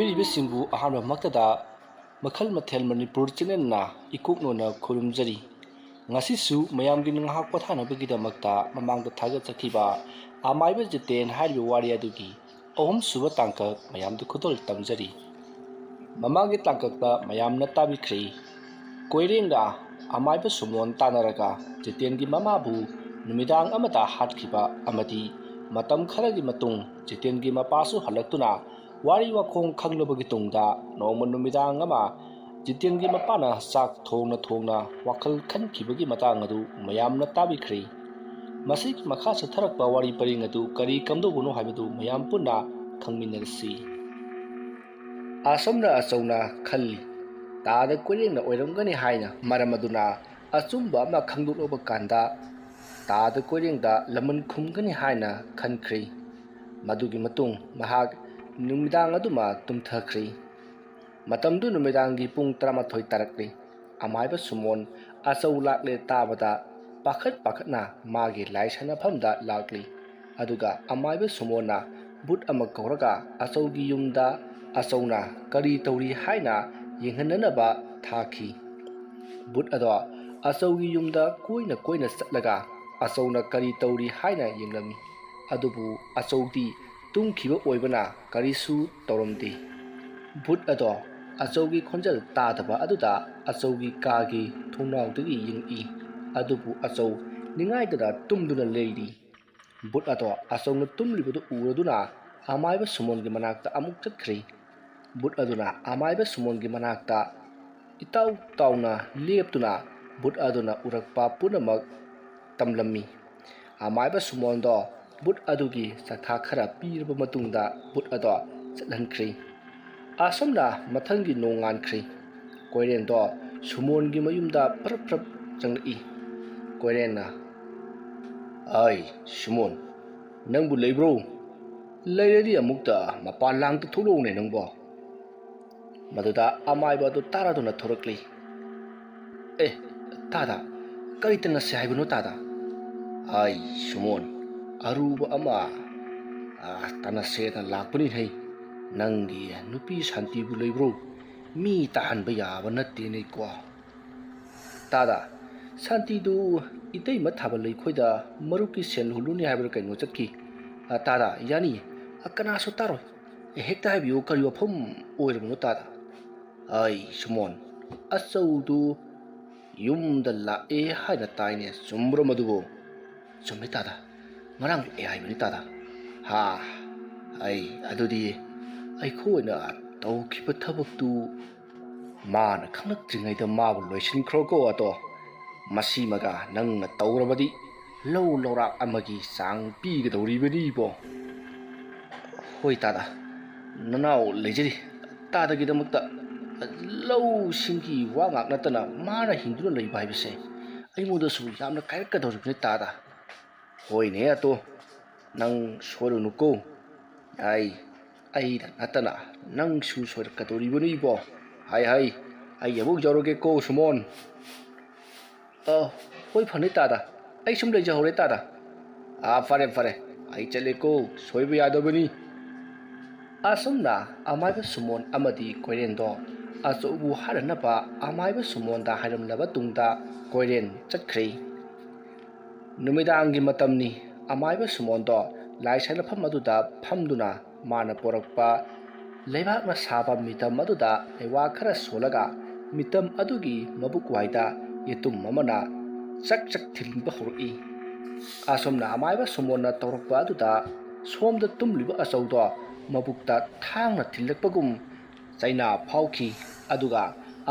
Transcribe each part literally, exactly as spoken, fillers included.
ꯄꯤꯔꯤꯕꯁꯤꯡꯕꯨ ꯑꯍꯥꯟꯕꯃꯛꯇꯗ ꯃꯈꯜ ꯃꯊꯦꯜ ꯃꯅꯤꯄꯨꯔ ꯆꯦꯅꯦꯜꯅ ꯏꯀꯣꯛꯅꯣꯅ ꯈꯨꯔꯨꯝꯖꯔꯤ꯫ ꯉꯁꯤꯁꯨ ꯃꯌꯥꯝꯒꯤ ꯉꯥꯏꯍꯥꯛ ꯄꯣꯊꯥꯅꯕꯒꯤꯗꯃꯛꯇ ꯃꯃꯥꯡꯗ ꯊꯥꯒꯠꯆꯈꯤꯕ ꯑꯃꯥꯏꯕ ꯖꯤꯇꯦꯟ ꯍꯥꯏꯔꯤꯕ ꯋꯥꯔꯤ ꯑꯗꯨꯒꯤ ꯑꯍꯨꯝꯁꯨꯕ ꯇꯥꯡꯀꯛ ꯃꯌꯥꯝꯗ ꯈꯨꯗꯣꯜ ꯇꯝꯖꯔꯤ꯫ ꯃꯃꯥꯡꯒꯤ ꯇꯥꯡꯀꯛꯇ ꯃꯌꯥꯝꯅ ꯇꯥꯕꯤꯈ꯭ꯔꯦ꯫ ꯀꯣꯏꯔꯦꯡꯒ ꯑꯃꯥꯏꯕ ꯁꯨꯃꯣꯟ ꯇꯥꯟꯅꯔꯒ ꯖꯤꯇꯦꯟꯒꯤ ꯃꯃꯥꯕꯨ ꯅꯨꯃꯤꯗꯥꯡ ꯑꯃꯗ ꯍꯥꯠꯈꯤꯕ ꯑꯃꯗꯤ ꯃꯇꯝ ꯈꯔꯒꯤ ꯃꯇꯨꯡ ꯖꯤꯇꯦꯟꯒꯤ ꯃꯄꯥꯁꯨ ꯍꯜꯂꯛꯇꯨꯅ ꯋꯥꯔꯤ ꯋꯥꯈꯣꯡ ꯈꯪꯂꯕꯒꯤ ꯇꯨꯡꯗ ꯅꯣꯡꯃ ꯅꯨꯃꯤꯗꯥꯡ ꯑꯃ ꯖꯤꯇꯦꯟꯒꯤ ꯃꯄꯥꯅ ꯆꯥꯛ ꯊꯣꯡꯅ ꯊꯣꯡꯅ ꯋꯥꯈꯜ ꯈꯟꯈꯤꯕꯒꯤ ꯃꯇꯥꯡ ꯑꯗꯨ ꯃꯌꯥꯝꯅ ꯇꯥꯕꯤꯈ꯭ꯔꯦ꯫ ꯃꯁꯤꯒꯤ ꯃꯈꯥ ꯆꯠꯊꯔꯛꯄ ꯋꯥꯔꯤ ꯄꯔꯦꯡ ꯑꯗꯨ ꯀꯔꯤ ꯀꯝꯗꯧꯕꯅꯣ ꯍꯥꯏꯕꯗꯨ ꯃꯌꯥꯝ ꯄꯨꯟꯅ ꯈꯪꯃꯤꯟꯅꯔꯁꯤ꯫ ꯑꯁꯨꯝꯅ ꯑꯆꯧꯅ ꯈꯜꯂꯤ꯫ ꯇꯥꯗ ꯀꯣꯏꯔꯦꯡꯅ ꯑꯣꯏꯔꯝꯒꯅꯤ ꯍꯥꯏꯅ ꯃꯔꯝ ꯑꯗꯨꯅ ꯑꯆꯨꯝꯕ ꯑꯃ ꯈꯪꯗꯣꯛꯂꯕ ꯀꯥꯟꯗ ꯇꯥꯗ ꯀꯣꯏꯔꯦꯡꯗ ꯂꯃꯟ ꯈꯨꯝꯒꯅꯤ ꯍꯥꯏꯅ ꯈꯟꯈ꯭ꯔꯦ꯫ ꯃꯗꯨꯒꯤ ꯃꯇꯨꯡ ꯃꯍꯥꯛ ꯅꯨꯃꯤꯗꯥꯡ ꯑꯗꯨꯃ ꯇꯨꯝꯊꯈ꯭ꯔꯦ꯫ ꯃꯇꯝꯗꯨ ꯅꯨꯃꯤꯗꯥꯡꯒꯤ ꯄꯨꯡ ꯇꯔꯥꯃꯥꯊꯣꯏ ꯇꯥꯔꯛꯂꯤ꯫ ꯑꯃꯥꯏꯕ ꯁꯨꯃꯣꯟ ꯑꯆꯧ ꯂꯥꯛꯂꯦ ꯇꯥꯕꯗ ꯄꯥꯈꯠ ꯄꯥꯈꯠꯅ ꯃꯥꯒꯤ ꯂꯥꯏ ꯁꯥꯟꯅꯐꯝꯗ ꯂꯥꯛꯂꯤ꯫ ꯑꯗꯨꯒ ꯑꯃꯥꯏꯕ ꯁꯨꯃꯣꯟꯅ ꯕꯨꯠ ꯑꯃ ꯀꯧꯔꯒ ꯑꯆꯧꯒꯤ ꯌꯨꯝꯗ ꯑꯆꯧꯅ ꯀꯔꯤ ꯇꯧꯔꯤ ꯍꯥꯏꯅ ꯌꯦꯡꯍꯟꯅꯅꯕ ꯊꯥꯈꯤ꯫ ꯕꯨꯠ ꯑꯗꯣ ꯑꯆꯧꯒꯤ ꯌꯨꯝꯗ ꯀꯣꯏꯅ ꯀꯣꯏꯅ ꯆꯠꯂꯒ ꯑꯆꯧꯅ ꯀꯔꯤ ꯇꯧꯔꯤ ꯍꯥꯏꯅ ꯌꯦꯡꯂꯝꯃꯤ꯫ ꯑꯗꯨꯕꯨ ꯑꯆꯧꯗꯤ ꯇꯨꯝꯈꯤꯕ ꯑꯣꯏꯕꯅ ꯀꯔꯤꯁꯨ ꯇꯧꯔꯝꯗꯦ꯫ ꯕꯨꯠ ꯑꯗꯣ ꯑꯆꯧꯒꯤ ꯈꯣꯟꯖꯦꯜ ꯇꯥꯗꯕ ꯑꯗꯨꯗ ꯑꯆꯧꯒꯤ ꯀꯥꯒꯤ ꯊꯣꯡꯅꯥꯎꯗꯒꯤ ꯌꯦꯡꯉꯛꯏ꯫ ꯑꯗꯨꯕꯨ ꯑꯆꯧ ꯅꯤꯡꯉꯥꯏꯗꯅ ꯇꯨꯝꯗꯨꯅ ꯂꯩꯔꯤ꯫ ꯕꯨꯠ ꯑꯗꯣ ꯑꯆꯧꯅ ꯇꯨꯝꯂꯤꯕꯗꯨ ꯎꯔꯗꯨꯅ ꯑꯃꯥꯏꯕ ꯁꯨꯃꯣꯟꯒꯤ ꯃꯅꯥꯛꯇ ꯑꯃꯨꯛ ꯆꯠꯈ꯭ꯔꯦ꯫ ꯕꯨꯠ ꯑꯗꯨꯅ ꯑꯃꯥꯏꯕ ꯁꯨꯃꯣꯟꯒꯤ ꯃꯅꯥꯛꯇ ꯏꯇꯥꯎ ꯇꯥꯎꯅ ꯂꯦꯞꯇꯨꯅ ꯕꯨꯠ ꯑꯗꯨꯅ ꯎꯔꯛꯄ ꯄꯨꯝꯅꯃꯛ ꯇꯝꯂꯝꯃꯤ꯫ ꯑꯃꯥꯏꯕ ꯁꯨꯃꯣꯟꯗꯣ ꯕꯨꯠ ꯑꯗꯨꯒꯤ ꯆꯥꯊꯥ ꯈꯔ ꯄꯤꯔꯕ ꯃꯇꯨꯡꯗ ꯕꯨꯠ ꯑꯗꯣ ꯆꯠꯍꯟꯈ꯭ꯔꯦ꯫ ꯑꯁꯨꯝꯅ ꯃꯊꯪꯒꯤ ꯅꯣꯡꯉꯥꯟꯈ꯭ꯔꯦ꯫ ꯀꯣꯏꯔꯦꯟꯗꯣ ꯁꯨꯃꯣꯟꯒꯤ ꯃꯌꯨꯝꯗ ꯄ꯭ꯔꯞ ꯄ꯭ꯔꯞ ꯆꯪꯂꯛꯏ꯫ ꯀꯣꯏꯔꯦꯟꯅ, "ꯑꯩ ꯁꯨꯃꯣꯟ, ꯅꯪꯕꯨ ꯂꯩꯕ꯭ꯔꯣ? ꯂꯩꯔꯗꯤ ꯑꯃꯨꯛꯇ ꯃꯄꯥꯟ ꯂꯥꯡꯗ ꯊꯣꯛꯂꯛꯎꯅꯦ ꯅꯪꯕꯣ꯫" ꯃꯗꯨꯗ ꯑꯃꯥꯏꯕ ꯑꯗꯨ ꯇꯥꯔꯗꯨꯅ ꯊꯣꯔꯛꯂꯤ꯫ "ꯑꯦ, ꯇꯥꯗ, ꯀꯔꯤ ꯇꯅꯁꯦ ꯍꯥꯏꯕꯅꯣ ꯇꯥꯗ?" "ꯑꯩ ꯁꯨꯃꯣꯟ, ꯑꯔꯨꯕ ꯑꯃ, ꯑ, ꯇꯅꯁꯦꯅ ꯂꯥꯛꯄꯅꯤꯅꯦ꯫ ꯅꯪꯒꯤ ꯅꯨꯄꯤ ꯁꯥꯟꯇꯤꯕꯨ ꯂꯩꯕ꯭ꯔꯣ? ꯃꯤ ꯇꯥꯍꯟꯕ ꯌꯥꯕ ꯅꯠꯇꯦꯅꯦꯀꯣ꯫ ꯇꯥꯗ, ꯁꯥꯟꯇꯤꯗꯨ ꯏꯇꯩꯃ ꯊꯥꯕ ꯂꯩꯈꯣꯏꯗ ꯃꯔꯨꯞꯀꯤ ꯁꯦꯟ ꯍꯨꯜꯂꯨꯅꯤ ꯍꯥꯏꯕ꯭ꯔꯥ ꯀꯩꯅꯣ ꯆꯠꯈꯤ꯫ ꯑ, ꯇꯥꯗ, ꯌꯥꯅꯤ꯫ ꯑ, ꯀꯅꯥꯁꯨ ꯇꯥꯔꯣꯏ꯫ ꯑꯦ, ꯍꯦꯛꯇ ꯍꯥꯏꯕꯤꯌꯨ, ꯀꯔꯤ ꯋꯥꯐꯝ ꯑꯣꯏꯔꯕꯅꯣ ꯇꯥꯗ? ꯑꯩ ꯁꯨꯃꯣꯟ, ꯑꯆꯧꯗꯨ ꯌꯨꯝꯗ ꯂꯥꯛꯑꯦ ꯍꯥꯏꯅ ꯇꯥꯏꯅꯦ, ꯆꯨꯝꯕ꯭ꯔꯣ ꯃꯗꯨꯕꯨ? ꯆꯨꯝꯃꯤ ꯇꯥꯗ, ꯉꯔꯥꯡ ꯂꯥꯛꯑꯦ ꯍꯥꯏꯕꯅꯤ ꯇꯥꯗ꯫ ꯍꯥ, ꯑꯩ ꯑꯗꯨꯗꯤ ꯑꯩꯈꯣꯏꯅ ꯇꯧꯈꯤꯕ ꯊꯕꯛꯇꯨ ꯃꯥꯅ ꯈꯪꯂꯛꯇ꯭ꯔꯤꯉꯩꯗ ꯃꯥꯕꯨ ꯂꯣꯏꯁꯤꯟꯈ꯭ꯔꯣꯀꯣ ꯑꯇꯣ꯫ ꯃꯁꯤꯃꯒ ꯅꯪꯅ ꯇꯧꯔꯕꯗꯤ ꯂꯧ ꯂꯧꯔꯥꯛ ꯑꯃꯒꯤ ꯆꯥꯡ ꯄꯤꯒꯗꯧꯔꯤꯕꯅꯤꯕꯣ꯫ ꯍꯣꯏ ꯇꯥꯗ, ꯅꯅꯥꯎ ꯂꯩꯖꯔꯤ꯫ ꯇꯥꯗꯒꯤꯗꯃꯛꯇ ꯂꯧꯁꯤꯡꯒꯤ ꯋꯥ ꯉꯥꯛ ꯅꯠꯇꯅ ꯃꯥꯅ ꯍꯤꯡꯗꯨꯅ ꯂꯩꯕ ꯍꯥꯏꯕꯁꯦ ꯑꯩꯉꯣꯟꯗꯁꯨ ꯌꯥꯝꯅ ꯀꯥꯏꯔꯛꯀꯗꯧꯔꯤꯕꯅꯤ ꯇꯥꯗ꯫ ꯍꯣꯏꯅꯦ ꯑꯇꯣ, ꯅꯪ ꯁꯣꯏꯔꯨꯅꯨꯀꯣ꯫ ꯑꯩ, ꯑꯩꯗ ꯅꯠꯇꯅ ꯅꯪꯁꯨ ꯁꯣꯏꯔꯛꯀꯗꯧꯔꯤꯕꯅꯤꯕꯣ꯫ ꯍꯥꯏ ꯍꯥꯏ, ꯑꯩ ꯑꯃꯨꯛ ꯌꯧꯔꯒꯦꯀꯣ ꯁꯨꯃꯣꯟ꯫ ꯑ, ꯍꯣꯏ ꯐꯅꯤ ꯇꯥꯗ, ꯑꯩ ꯁꯨꯝ ꯂꯩꯖꯍꯧꯔꯦ ꯇꯥꯗ꯫ ꯑꯥ, ꯐꯔꯦ ꯐꯔꯦ, ꯑꯩ ꯆꯠꯂꯦꯀꯣ, ꯁꯣꯏꯕ ꯌꯥꯗꯕꯅꯤ꯫ ꯑꯁꯨꯝꯅ ꯑꯃꯥꯏꯕ ꯁꯨꯃꯣꯟ ꯑꯃꯗꯤ ꯀꯣꯏꯔꯦꯟꯗꯣ ꯑꯆꯧꯕꯨ ꯍꯥꯏꯔꯅꯕ ꯑꯃꯥꯏꯕ ꯁꯨꯃꯣꯟꯗ ꯍꯥꯏꯔꯝꯂꯕ ꯇꯨꯡꯗ ꯀꯣꯏꯔꯦꯟ ꯆꯠꯈ꯭ꯔꯦ꯫ ꯅꯨꯃꯤꯗꯥꯡꯒꯤ ꯃꯇꯝꯅꯤ꯫ ꯑꯃꯥꯏꯕ ꯁꯨꯃꯣꯟꯗꯣ ꯂꯥꯏ ꯁꯥꯏꯅꯐꯝ ꯑꯗꯨꯗ ꯐꯝꯗꯨꯅ ꯃꯥꯅ ꯄꯣꯔꯛꯄ ꯂꯩꯕꯥꯛꯅ ꯁꯥꯕ ꯃꯤꯇꯝ ꯑꯗꯨꯗ ꯂꯩꯋꯥ ꯈꯔ ꯁꯣꯜꯂꯒ ꯃꯤꯇꯝ ꯑꯗꯨꯒꯤ ꯃꯕꯨꯛ ꯋꯥꯏꯗ ꯌꯦꯇꯨꯝ ꯑꯃꯅ ꯆꯛ ꯆꯛ ꯊꯤꯟꯕ ꯍꯧꯔꯛꯏ꯫ ꯑꯁꯨꯝꯅ ꯑꯃꯥꯏꯕ ꯁꯨꯃꯣꯟꯅ ꯇꯧꯔꯛꯄ ꯑꯗꯨꯗ ꯁꯣꯝꯗ ꯇꯨꯝꯂꯤꯕ ꯑꯆꯧꯗꯣ ꯃꯕꯨꯛꯇ ꯊꯥꯡꯅ ꯊꯤꯜꯂꯛꯄꯒꯨꯝ ꯆꯩꯅꯥ ꯐꯥꯎꯈꯤ꯫ ꯑꯗꯨꯒ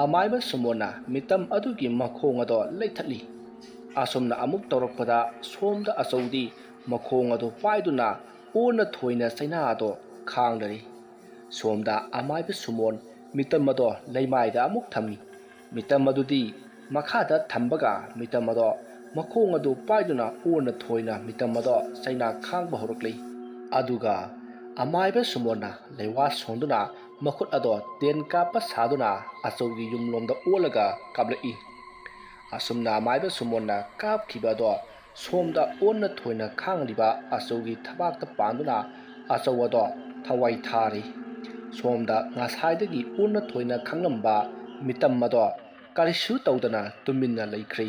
ꯑꯃꯥꯏꯕ ꯁꯨꯃꯣꯟꯅ ꯃꯤꯇꯝ ꯑꯗꯨꯒꯤ ꯃꯈꯣꯡ ꯑꯗꯣ ꯂꯩꯊꯠꯂꯤ꯫ ꯑꯁꯨꯝꯅ ꯑꯃꯨꯛ ꯇꯧꯔꯛꯄꯗ ꯁꯣꯝꯗ ꯑꯆꯧꯗꯤ ꯃꯈꯣꯡ ꯑꯗꯨ ꯄꯥꯏꯗꯨꯅ ꯑꯣꯟꯅ ꯊꯣꯏꯅ ꯆꯩꯅꯥ ꯑꯗꯣ ꯈꯥꯡꯂꯔꯤ꯫ ꯁꯣꯝꯗ ꯑꯃꯥꯏꯕ ꯁꯨꯃꯣꯟ ꯃꯤꯇꯝ ꯑꯗꯣ ꯂꯩꯃꯥꯏꯗ ꯑꯃꯨꯛ ꯊꯝꯃꯤ꯫ ꯃꯤꯇꯝ ꯑꯗꯨꯗꯤ ꯃꯈꯥꯗ ꯊꯝꯕꯒ ꯃꯤꯇꯝ ꯑꯗꯣ ꯃꯈꯣꯡ ꯑꯗꯨ ꯄꯥꯏꯗꯨꯅ ꯑꯣꯟꯅ ꯊꯣꯏꯅ ꯃꯤꯇꯝ ꯑꯗꯣ ꯆꯩꯅꯥ ꯈꯥꯡꯕ ꯍꯧꯔꯛꯂꯤ꯫ ꯑꯗꯨꯒ ꯑꯃꯥꯏꯕ ꯁꯨꯃꯣꯟꯅ ꯂꯩꯋꯥ ꯁꯣꯟꯗꯨꯅ ꯃꯈꯨꯠ ꯑꯗꯣ ꯇꯦꯟ ꯀꯥꯞꯄ ꯁꯥꯗꯨꯅ ꯑꯆꯧꯒꯤ ꯌꯨꯝꯂꯣꯝꯗ ꯑꯣꯜꯂꯒ ꯀꯥꯞꯂꯛꯏ꯫ ꯑꯁꯨꯝꯅ ꯑꯃꯥꯏꯕ ꯁꯨꯃꯣꯟꯅ ꯀꯥꯞꯈꯤꯕ ꯑꯗꯣ ꯁꯣꯝꯗ ꯑꯣꯟꯅ ꯊꯣꯏꯅ ꯈꯥꯡꯂꯤꯕ ꯑꯆꯧꯒꯤ ꯊꯕꯥꯛꯇ ꯄꯥꯟꯗꯨꯅ ꯑꯆꯧ ꯑꯗꯣ ꯊꯋꯥꯏ ꯊꯥꯔꯤ꯫ ꯁꯣꯝꯗ ꯉꯁꯥꯏꯗꯒꯤ ꯎꯟꯅ ꯊꯣꯏꯅ ꯈꯪꯂꯝꯕ ꯃꯤꯇꯝ ꯑꯗꯣ ꯀꯔꯤꯁꯨ ꯇꯧꯗꯅ ꯇꯨꯃꯤꯟꯅ ꯂꯩꯈ꯭ꯔꯦ꯫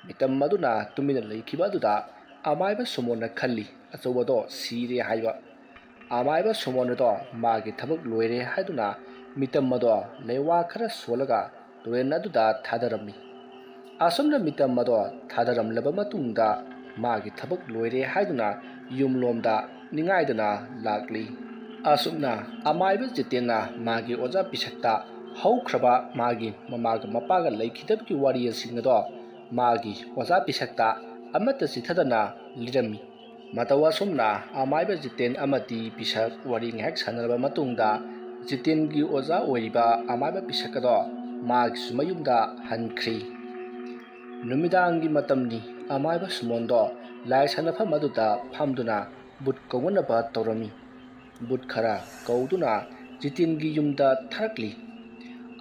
ꯃꯤꯇꯝ ꯑꯗꯨꯅ ꯇꯨꯃꯤꯟꯅ ꯂꯩꯈꯤꯕ ꯑꯗꯨꯗ ꯑꯃꯥꯏꯕ ꯁꯣꯃꯣꯟꯅ ꯈꯜꯂꯤ, ꯑꯆꯧꯕꯗꯣ ꯁꯤꯔꯦ ꯍꯥꯏꯕ꯫ ꯑꯃꯥꯏꯕ ꯁꯣꯃꯣꯟ ꯑꯗꯣ ꯃꯥꯒꯤ ꯊꯕꯛ ꯂꯣꯏꯔꯦ ꯍꯥꯏꯗꯨꯅ ꯃꯤꯇꯝ ꯑꯗꯣ ꯂꯩꯋꯥ ꯈꯔ ꯁꯣꯜꯂꯒ ꯇꯨꯔꯦꯜ ꯑꯗꯨꯗ ꯊꯥꯗꯔꯝꯃꯤ꯫ ꯑꯁꯨꯝꯅ ꯃꯤꯇꯝ ꯑꯗꯣ ꯊꯥꯗꯔꯝꯂꯕ ꯃꯇꯨꯡꯗ ꯃꯥꯒꯤ ꯊꯕꯛ ꯂꯣꯏꯔꯦ ꯍꯥꯏꯗꯨꯅ ꯌꯨꯝꯂꯣꯝꯗ ꯅꯤꯡꯉꯥꯏꯗꯅ ꯂꯥꯛꯂꯤ꯫ ꯑꯁꯨꯝꯅ ꯑꯃꯥꯏꯕ ꯖꯤꯇꯦꯟꯅ ꯃꯥꯒꯤ ꯑꯣꯖꯥ ꯄꯤꯁꯛꯇ ꯍꯧꯈ꯭ꯔꯕ ꯃꯥꯒꯤ ꯃꯃꯥꯒ ꯃꯄꯥꯒ ꯂꯩꯈꯤꯗꯕꯒꯤ ꯋꯥꯔꯤꯁꯤꯡ ꯑꯗꯣ ꯃꯥꯒꯤ ꯑꯣꯖꯥ ꯄꯤꯁꯛꯇ ꯑꯃꯠꯇ ꯆꯤꯊꯗꯅ ꯂꯤꯔꯝꯃꯤ꯫ ꯃꯇꯧ ꯑꯁꯨꯝꯅ ꯑꯃꯥꯏꯕ ꯖꯤꯇꯦꯟ ꯑꯃꯗꯤ ꯄꯤꯁꯛ ꯋꯥꯔꯤ ꯉꯥꯏꯍꯥꯛ ꯁꯥꯟꯅꯔꯕ ꯃꯇꯨꯡꯗ ꯖꯤꯇꯦꯟꯒꯤ ꯑꯣꯖꯥ ꯑꯣꯏꯔꯤꯕ ꯑꯃꯥꯏꯕ ꯄꯤꯁꯛ ꯑꯗꯣ ꯃꯥꯒꯤꯁꯨ ꯃꯌꯨꯝꯗ ꯍꯟꯈ꯭ꯔꯤ꯫ ꯅꯨꯃꯤꯗꯥꯡꯒꯤ ꯃꯇꯝꯅꯤ꯫ ꯑꯃꯥꯏꯕ ꯁꯨꯃꯣꯟꯗꯣ ꯂꯥꯏ ꯁꯥꯟꯅꯐꯝ ꯑꯗꯨꯗ ꯐꯝꯗꯨꯅ ꯕꯨꯠ ꯀꯧꯅꯅꯕ ꯇꯧꯔꯝꯃꯤ꯫ ꯕꯨꯠ ꯈꯔ ꯀꯧꯗꯨꯅ ꯖꯤꯇꯦꯟꯒꯤ ꯌꯨꯝꯗ ꯊꯥꯔꯛꯂꯤ꯫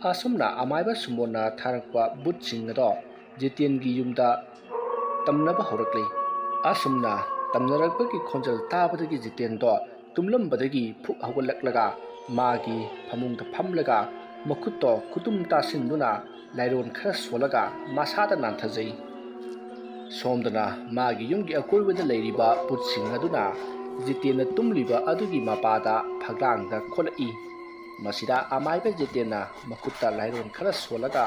ꯑꯁꯨꯝꯅ ꯑꯃꯥꯏꯕ ꯁꯨꯃꯣꯟꯅ ꯊꯥꯔꯛꯄ ꯕꯨꯠꯁꯤꯡ ꯑꯗꯣ ꯖꯤꯇꯦꯟꯒꯤ ꯌꯨꯝꯗ ꯇꯝꯅꯕ ꯍꯧꯔꯛꯂꯤ꯫ ꯑꯁꯨꯝꯅ ꯇꯝꯅꯔꯛꯄꯒꯤ ꯈꯣꯟꯖꯦꯜ ꯇꯥꯕꯗꯒꯤ ꯖꯤꯇꯦꯟꯗꯣ ꯇꯨꯝꯂꯝꯕꯗꯒꯤ ꯐꯨꯛ ꯍꯧꯒꯠꯂꯛꯂꯒ ꯃꯥꯒꯤ ꯐꯃꯨꯡꯗ ꯐꯝꯂꯒ ꯃꯈꯨꯠꯇꯣ ꯈꯨꯇꯨꯝ ꯇꯥꯁꯤꯟꯗꯨꯅ ꯂꯥꯏꯔꯣꯟ ꯈꯔ ꯁꯣꯜꯂꯒ ꯃꯁꯥꯗ ꯅꯥꯟꯊꯖꯩ꯫ ꯁꯣꯝꯗꯅ ꯃꯥꯒꯤ ꯌꯨꯝꯒꯤ ꯑꯀꯣꯏꯕꯗ ꯂꯩꯔꯤꯕ ꯕꯨꯠꯁꯤꯡ ꯑꯗꯨꯅ ꯖꯤꯇꯦꯟꯅ ꯇꯨꯝꯂꯤꯕ ꯑꯗꯨꯒꯤ ꯃꯄꯥꯗ ꯐꯛꯂꯥꯡꯗ ꯈꯣꯠꯂꯛꯏ꯫ ꯃꯁꯤꯗ ꯑꯃꯥꯏꯕ ꯖꯤꯇꯦꯟꯅ ꯃꯈꯨꯠꯇ ꯂꯥꯏꯔꯣꯟ ꯈꯔ ꯁꯣꯜꯂꯒ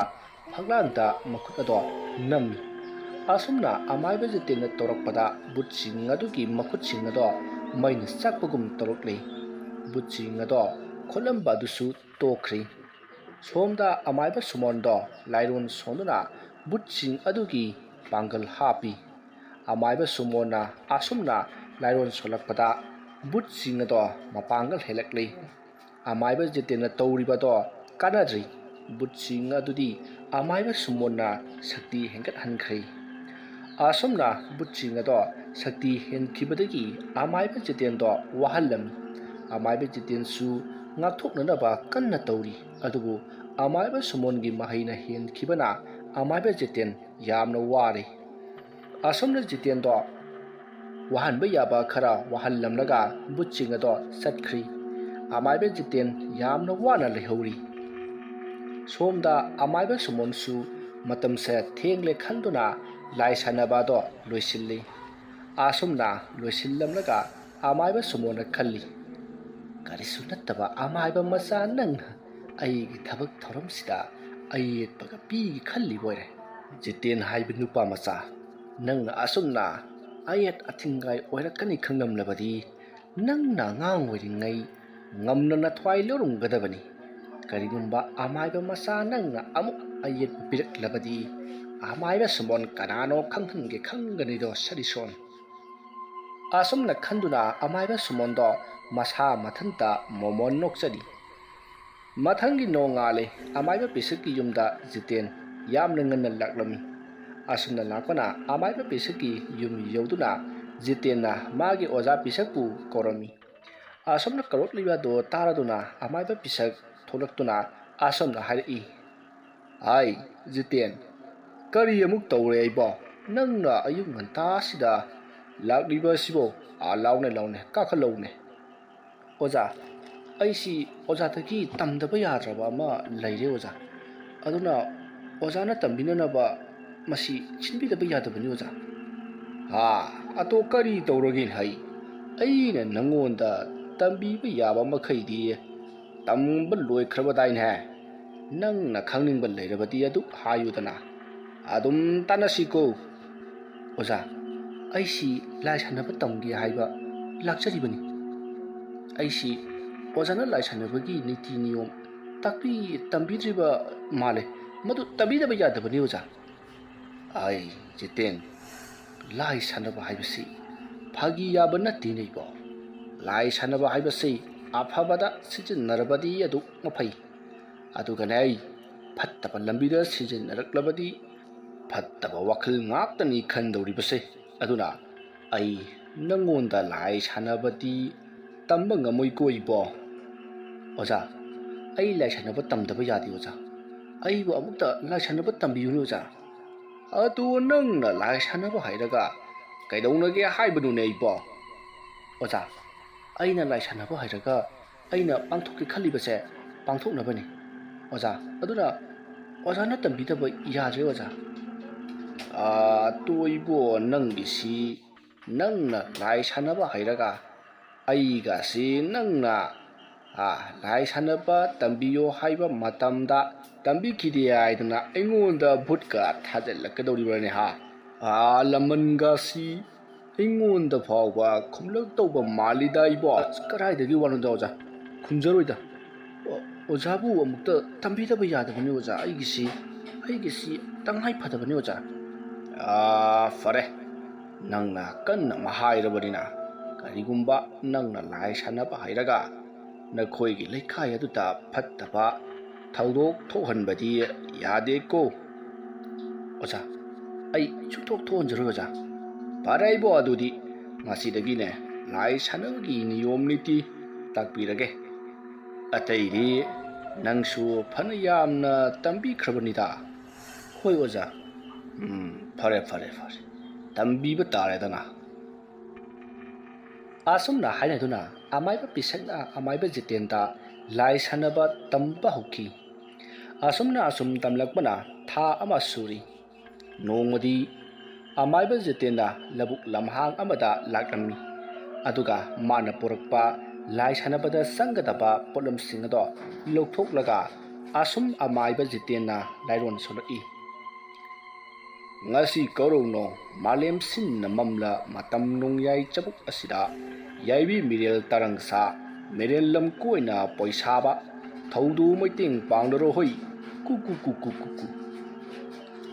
ꯐꯛꯂꯥꯡꯗ ꯃꯈꯨꯠ ꯑꯗꯣ ꯅꯝꯃꯤ꯫ ꯑꯁꯨꯝꯅ ꯑꯃꯥꯏꯕ ꯖꯤꯇꯦꯟꯅ ꯇꯧꯔꯛꯄꯗ ꯕꯨꯠꯁꯤꯡ ꯑꯗꯨꯒꯤ ꯃꯈꯨꯠꯁꯤꯡ ꯑꯗꯣ ꯃꯩꯅ ꯆꯥꯛꯄꯒꯨꯝ ꯇꯧꯔꯛꯂꯤ꯫ ꯕꯨꯠꯁꯤꯡ ꯑꯗꯣ ꯈꯣꯠꯂꯝꯕ ꯑꯗꯨꯁꯨ ꯇꯣꯛꯈ꯭ꯔꯤ꯫ ꯁꯣꯝꯗ ꯑꯃꯥꯏꯕ ꯁꯨꯃꯣꯟꯗꯣ ꯂꯥꯏꯔꯣꯟ ꯁꯣꯟꯗꯨꯅ ꯕꯨꯠꯁꯤꯡ ꯑꯗꯨꯒꯤ ꯄꯥꯡꯒꯜ ꯍꯥꯞꯄꯤ꯫ ꯑꯃꯥꯏꯕ ꯁꯨꯃꯣꯟꯅ ꯑꯁꯨꯝꯅ ꯂꯥꯏꯔꯣꯟ ꯁꯣꯜꯂꯛꯄꯗ ꯕꯨꯠꯁꯤꯡ ꯑꯗꯣ ꯃꯄꯥꯡꯒꯜ ꯍꯦꯜꯂꯛꯂꯤ꯫ ꯑꯃꯥꯏꯕ ꯖꯤꯇꯦꯟꯅ ꯇꯧꯔꯤꯕꯗꯣ ꯀꯥꯟꯅꯗ꯭ꯔꯤ꯫ ꯕꯨꯠꯁꯤꯡ ꯑꯗꯨꯗꯤ ꯑꯃꯥꯏꯕ ꯁꯨꯃꯣꯟꯅ ꯁꯛꯇꯤ ꯍꯦꯟꯒꯠꯍꯟꯈ꯭ꯔꯦ꯫ ꯑꯁꯨꯝꯅ ꯕꯨꯠꯁꯤꯡ ꯑꯗꯣ ꯁꯛꯇꯤ ꯍꯦꯟꯈꯤꯕꯗꯒꯤ ꯑꯃꯥꯏꯕ ꯖꯤꯇꯦꯟꯗꯣ ꯋꯥꯍꯜꯂꯝꯃꯤ꯫ ꯑꯃꯥꯏꯕ ꯖꯤꯇꯦꯟꯁꯨ ꯉꯥꯛꯊꯣꯛꯅꯅꯕ ꯀꯟꯅ ꯇꯧꯔꯤ꯫ ꯑꯗꯨꯕꯨ ꯑꯃꯥꯏꯕ ꯁꯨꯃꯣꯟꯒꯤ ꯃꯍꯩꯅ ꯍꯦꯟꯈꯤꯕꯅ ꯑꯃꯥꯏꯕ ꯖꯤꯇꯦꯟ ꯌꯥꯝꯅ ꯋꯥꯔꯦ꯫ ꯑꯁꯨꯝꯅ ꯖꯤꯇꯦꯟꯗꯣ ꯋꯥꯍꯟꯕ ꯌꯥꯕ ꯈꯔ ꯋꯥꯍꯜꯂꯝꯂꯒ ꯕꯨꯠꯁꯤꯡ ꯑꯗꯣ ꯆꯠꯈ꯭ꯔꯤ꯫ ꯑꯃꯥꯏꯕ ꯖꯤꯇꯦꯟ ꯌꯥꯝꯅ ꯋꯥꯅ ꯂꯩꯍꯧꯔꯤ꯫ ꯁꯣꯝꯗ ꯑꯃꯥꯏꯕ ꯁꯨꯃꯣꯟꯁꯨ ꯃꯇꯝꯁꯦ ꯊꯦꯡꯂꯦ ꯈꯟꯗꯨꯅ ꯂꯥꯏ ꯁꯥꯟꯅꯕ ꯑꯗꯣ ꯂꯣꯏꯁꯤꯜꯂꯤ꯫ ꯑꯁꯨꯝꯅ ꯂꯣꯏꯁꯤꯜꯂꯝꯂꯒ ꯑꯃꯥꯏꯕ ꯁꯨꯃꯣꯟꯅ ꯈꯜꯂꯤ, "ꯀꯔꯤꯁꯨ ꯅꯠꯇꯕ ꯑꯃꯥꯏꯕ ꯃꯆꯥ ꯅꯪꯅ ꯑꯩꯒꯤ ꯊꯕꯛ ꯊꯧꯔꯝꯁꯤꯗ ꯑꯌꯦꯠꯄꯒ ꯄꯤꯒꯦ ꯈꯜꯂꯤꯕ ꯑꯣꯏꯔꯦ꯫ ꯖꯤꯇꯦꯟ ꯍꯥꯏꯕ ꯅꯨꯄꯥ ꯃꯆꯥ, ꯅꯪꯅ ꯑꯁꯨꯝꯅ ꯑꯌꯦꯠ ꯑꯊꯤꯡꯒꯥꯏ ꯑꯣꯏꯔꯛꯀꯅꯤ ꯈꯪꯂꯝꯂꯕꯗꯤ ꯅꯪꯅ ꯑꯉꯥꯡ ꯑꯣꯏꯔꯤꯉꯩ ꯉꯝꯅ ꯅꯊ꯭ꯋꯥꯏ ꯂꯧꯔꯝꯒꯗꯕꯅꯤ꯫ ꯀꯔꯤꯒꯨꯝꯕ ꯑꯃꯥꯏꯕ ꯃꯆꯥ ꯅꯪꯅ ꯑꯃꯨꯛ ꯑꯌꯦꯠꯄ ꯄꯤꯔꯛꯂꯕꯗꯤ ꯑꯃꯥꯏꯕ ꯁꯨꯃꯣꯟ ꯀꯅꯥꯅꯣ ꯈꯪꯍꯟꯒꯦ ꯈꯪꯒꯅꯤꯗꯣ ꯁꯔꯤꯁꯣꯟ"꯫ ꯑꯁꯨꯝꯅ ꯈꯟꯗꯨꯅ ꯑꯃꯥꯏꯕ ꯁꯨꯃꯣꯟꯗꯣ ꯃꯁꯥ ꯃꯊꯟꯇ ꯃꯣꯃꯣꯟ ꯅꯣꯛꯆꯔꯤ꯫ ꯃꯊꯪꯒꯤ ꯅꯣꯡꯉꯥꯜꯂꯦ꯫ ꯑꯃꯥꯏꯕ ꯄꯤꯁꯛꯀꯤ ꯌꯨꯝꯗ ꯖꯤꯇꯦꯟ ꯌꯥꯝꯅ ꯉꯟꯅ ꯂꯥꯛꯂꯝꯃꯤ꯫ ꯑꯁꯨꯝꯅ ꯂꯥꯛꯄꯅ ꯑꯃꯥꯏꯕ ꯄꯤꯁꯛꯀꯤ ꯌꯨꯝ ꯌꯧꯗꯨꯅ ꯖꯤꯇꯦꯟꯅ ꯃꯥꯒꯤ ꯑꯣꯖꯥ ꯄꯤꯁꯛꯄꯨ ꯀꯧꯔꯝꯃꯤ꯫ ꯑꯁꯨꯝꯅ ꯀꯧꯔꯛꯂꯤꯕ ꯑꯗꯨ ꯇꯥꯔꯗꯨꯅ ꯑꯃꯥꯏꯕ ꯄꯤꯁꯛ ꯊꯣꯛꯂꯛꯇꯨꯅ ꯑꯁꯨꯝꯅ ꯍꯥꯏꯔꯛꯏ, "ꯍꯥꯏ, ꯖꯤꯇꯦꯟ, ꯀꯔꯤ ꯑꯃꯨꯛ ꯇꯧꯔꯦ ꯑꯩꯕꯣ? ꯅꯪꯅ ꯑꯌꯨꯛ ꯉꯟꯇꯥꯁꯤꯗ ꯂꯥꯛꯂꯤꯕ ꯑꯁꯤꯕꯣ? ꯑꯥ, ꯂꯥꯎꯅꯦ, ꯂꯥꯎꯅꯦ, ꯀꯥꯈꯠꯂꯧꯅꯦ"꯫ "ꯑꯣꯖꯥ, ꯑꯩꯁꯤ ꯑꯣꯖꯥꯗꯒꯤ ꯇꯝꯗꯕ ꯌꯥꯗ꯭ꯔꯕ ꯑꯃ ꯂꯩꯔꯦ ꯑꯣꯖꯥ꯫ ꯑꯗꯨꯅ ꯑꯣꯖꯥꯅ ꯇꯝꯕꯤꯅꯅꯕ ꯃꯁꯤ ꯁꯤꯟꯕꯤꯗꯕ ꯌꯥꯗꯕꯅꯤ ꯑꯣꯖꯥ"꯫ "ꯍꯥ, ꯑꯗꯣ ꯀꯔꯤ ꯇꯧꯔꯒꯦ ꯍꯩ? ꯑꯩꯅ ꯅꯪꯉꯣꯟꯗ ꯇꯝꯕꯤꯕ ꯌꯥꯕ ꯃꯈꯩꯗꯤ ꯇꯝꯕ ꯂꯣꯏꯈ꯭ꯔꯕꯗꯥꯏꯅꯦ? ꯅꯪꯅ ꯈꯪꯅꯤꯡꯕ ꯂꯩꯔꯕꯗꯤ ꯑꯗꯨ ꯍꯥꯏꯌꯨꯗꯅ꯫ ꯑꯗꯨꯝ ꯇꯥꯟꯅꯁꯤꯀꯣ"꯫ "ꯑꯣꯖꯥ, ꯑꯩꯁꯤ ꯂꯥꯏ ꯁꯥꯟꯅꯕ ꯇꯝꯒꯦ ꯍꯥꯏꯕ ꯂꯥꯛꯆꯔꯤꯕꯅꯤ꯫ ꯑꯩꯁꯤ ꯑꯣꯖꯥꯅ ꯂꯥꯏ ꯁꯥꯟꯅꯕꯒꯤ ꯅꯤꯇꯤ ꯅꯤꯌꯣꯝ ꯇꯥꯛꯄꯤ ꯇꯝꯕꯤꯗ꯭ꯔꯤꯕ ꯃꯥꯜꯂꯦ꯫ ꯃꯗꯨ ꯇꯝꯕꯤꯗꯕ ꯌꯥꯗꯕꯅꯤ ꯑꯣꯖꯥ"꯫ "ꯑꯩ, ꯖꯤꯇꯦꯟ, ꯂꯥꯏ ꯁꯥꯟꯅꯕ ꯍꯥꯏꯕꯁꯤ ꯐꯥꯒꯤ ꯌꯥꯕ ꯅꯠꯇꯦꯅꯦ ꯏꯕꯣ꯫ ꯂꯥꯏ ꯁꯥꯟꯅꯕ ꯍꯥꯏꯕꯁꯤ ꯑꯐꯕꯗ ꯁꯤꯖꯤꯟꯅꯔꯕꯗꯤ ꯑꯗꯨꯛ ꯃꯐꯩ꯫ ꯑꯗꯨꯒꯅꯦ ꯑꯩ, ꯐꯠꯇꯕ ꯂꯝꯕꯤꯗ ꯁꯤꯖꯤꯟꯅꯔꯛꯂꯕꯗꯤ ꯐꯠꯇꯕ ꯋꯥꯈꯜ ꯉꯥꯛꯇꯅꯤ ꯈꯟꯗꯧꯔꯤꯕꯁꯦ꯫ ꯑꯗꯨꯅ ꯑꯩ ꯅꯪꯉꯣꯟꯗ ꯂꯥꯏ ꯁꯥꯟꯅꯕꯗꯤ ꯇꯝꯕ ꯉꯝꯃꯣꯏꯀꯣ ꯏꯕꯣ"꯫ "ꯑꯣꯖꯥ, ꯑꯩ ꯂꯥꯏ ꯁꯥꯟꯅꯕ ꯇꯝꯗꯕ ꯌꯥꯗꯦ ꯑꯣꯖꯥ꯫ ꯑꯩꯕꯨ ꯑꯃꯨꯛꯇ ꯂꯥꯏ ꯁꯥꯟꯅꯕ ꯇꯝꯕꯤꯌꯨꯅꯦ ꯑꯣꯖꯥ"꯫ "ꯑꯗꯨ ꯅꯪꯅ ꯂꯥꯏ ꯁꯥꯟꯅꯕ ꯍꯩꯔꯒ ꯀꯩꯗꯧꯅꯒꯦ ꯍꯥꯏꯕꯅꯣꯅꯦ ꯏꯕꯣ"꯫ "ꯑꯣꯖꯥ, ꯑꯩꯅ ꯂꯥꯏ ꯁꯥꯟꯅꯕ ꯍꯩꯔꯒ ꯑꯩꯅ ꯄꯥꯡꯊꯣꯛꯀꯦ ꯈꯜꯂꯤꯕꯁꯦ ꯄꯥꯡꯊꯣꯛꯅꯕꯅꯤ ꯑꯣꯖꯥ꯫ ꯑꯗꯨꯅ ꯑꯣꯖꯥꯅ ꯇꯝꯕꯤꯗꯕ ꯌꯥꯗ꯭ꯔꯦ ꯑꯣꯖꯥ꯫ ꯑꯥ, ꯇꯣ ꯏꯕꯣ, ꯅꯪꯒꯤꯁꯤ, ꯅꯪꯅ ꯂꯥꯏ ꯁꯥꯟꯅꯕ ꯍꯩꯔꯒ ꯑꯩꯒꯁꯤ ꯅꯪꯅ, ꯑꯥ, ꯂꯥꯏ ꯁꯥꯟꯅꯕ ꯇꯝꯕꯤꯌꯣ ꯍꯥꯏꯕ ꯃꯇꯝꯗ ꯇꯝꯕꯤꯈꯤꯗꯦ ꯍꯥꯏꯗꯅ ꯑꯩꯉꯣꯟꯗ ꯚꯨꯠꯀ ꯊꯥꯖꯤꯜꯂꯛꯀꯗꯧꯔꯤꯕ꯭ꯔꯅꯦ ꯍꯥ? ꯑꯥ, ꯂꯃꯟꯒꯁꯤ ꯑꯩꯉꯣꯟꯗ ꯐꯥꯎꯕ ꯈꯨꯝꯂꯛꯇꯧꯕ ꯃꯥꯜꯂꯤꯗ ꯏꯕꯣ꯫ ꯑꯁ, ꯀꯗꯥꯏꯗꯒꯤ ꯋꯥꯅꯣꯗ ꯑꯣꯖꯥ? ꯈꯨꯝꯖꯔꯣꯏꯗ꯫ ꯑꯣ, ꯑꯣꯖꯥꯕꯨ ꯑꯃꯨꯛꯇ ꯇꯝꯕꯤꯗꯕ ꯌꯥꯗꯕꯅꯤ ꯑꯣꯖꯥ꯫ ꯑꯩꯒꯤꯁꯤ, ꯑꯩꯒꯤꯁꯤ ꯇꯉꯥꯏ ꯐꯗꯕꯅꯤ ꯑꯣꯖꯥ꯫ ꯑꯥ, ꯐꯔꯦ, ꯅꯪꯅ ꯀꯟꯅ ꯑꯃ ꯍꯥꯏꯔꯕꯅꯤꯅ, ꯀꯔꯤꯒꯨꯝꯕ ꯅꯪꯅ ꯂꯥꯏ ꯁꯥꯟꯅꯕ ꯍꯩꯔꯒ ꯅꯈꯣꯏꯒꯤ ꯂꯩꯀꯥꯏ ꯑꯗꯨꯗ ꯐꯠꯇꯕ ꯊꯧꯗꯣꯛ ꯊꯣꯛꯍꯟꯕꯗꯤ ꯌꯥꯗꯦꯀꯣ꯫ ꯑꯣꯖꯥ, ꯑꯩ ꯁꯨꯡꯊꯣꯛ ꯊꯣꯛꯍꯟꯖꯔꯣꯏ ꯑꯣꯖꯥ꯫ ꯐꯔꯦ ꯏꯕꯣ, ꯑꯗꯨꯗꯤ ꯉꯁꯤꯗꯒꯤꯅꯦ ꯂꯥꯏ ꯁꯥꯟꯅꯕꯒꯤ ꯅꯤꯌꯣꯝ ꯅꯤꯇꯤ ꯇꯥꯛꯄꯤꯔꯒꯦ꯫ ꯑꯇꯩꯗꯤ ꯅꯪꯁꯨ ꯐꯅ ꯌꯥꯝꯅ ꯇꯝꯕꯤꯈ꯭ꯔꯕꯅꯤꯗ꯫ ꯍꯣꯏ ꯑꯣꯖꯥ꯫ ꯎꯝ, ꯐꯔꯦ, ꯐꯔꯦ, ꯐꯔꯦ꯫ ꯇꯝꯕꯤꯕ ꯇꯥꯔꯦꯗꯅ꯫ ꯑꯁꯨꯝꯅ ꯍꯥꯏꯅꯗꯨꯅ ꯑꯃꯥꯏꯕ ꯄꯤꯁꯛꯅ ꯑꯃꯥꯏꯕ ꯖꯤꯇꯦꯟꯗ ꯂꯥꯏ ꯁꯥꯟꯅꯕ ꯇꯝꯕ ꯍꯧꯈꯤ꯫ ꯑꯁꯨꯝꯅ ꯑꯁꯨꯝ ꯇꯝꯂꯛꯄꯅ ꯊꯥ ꯑꯃ ꯁꯨꯔꯤ꯫ ꯅꯣꯡꯃꯗꯤ ꯑꯃꯥꯏꯕ ꯖꯤꯇꯦꯟꯗ ꯂꯧꯕꯨꯛ ꯂꯝꯍꯥꯡ ꯑꯃꯗ ꯂꯥꯛꯂꯝꯃꯤ꯫ ꯑꯗꯨꯒ ꯃꯥꯅ ꯄꯨꯔꯛꯄ ꯂꯥꯏ ꯁꯥꯟꯅꯕꯗ ꯆꯪꯒꯗꯕ ꯄꯣꯠꯂꯝꯁꯤꯡ ꯑꯗꯣ ꯂꯧꯊꯣꯛꯂꯒ ꯑꯁꯨꯝ ꯑꯃꯥꯏꯕ ꯖꯤꯇꯦꯟꯅ ꯂꯥꯏꯔꯣꯟ ꯁꯣꯜꯂꯛꯏ꯫ ꯉꯁꯤ ꯀꯧꯔꯧꯅꯣ ꯃꯥꯂꯦꯝ ꯁꯤꯟꯅ ꯃꯝꯂ ꯃꯇꯝ ꯅꯣꯡꯌꯥꯏ ꯆꯕꯨꯛ ꯑꯁꯤꯗ ꯌꯥꯏꯕꯤ ꯃꯤꯔꯦꯜ ꯇꯔꯪꯁꯥ, ꯃꯤꯔꯦꯜ ꯂꯝꯀꯣꯏꯅ ꯄꯣꯏꯁꯥꯕ, ꯊꯧꯗꯨ ꯃꯩꯇꯦꯡ ꯄꯥꯡꯂꯔꯣ ꯍꯣꯏ, ꯀꯨ ꯀꯨ ꯀꯨ ꯀꯨ ꯀꯨ ꯀꯨ꯫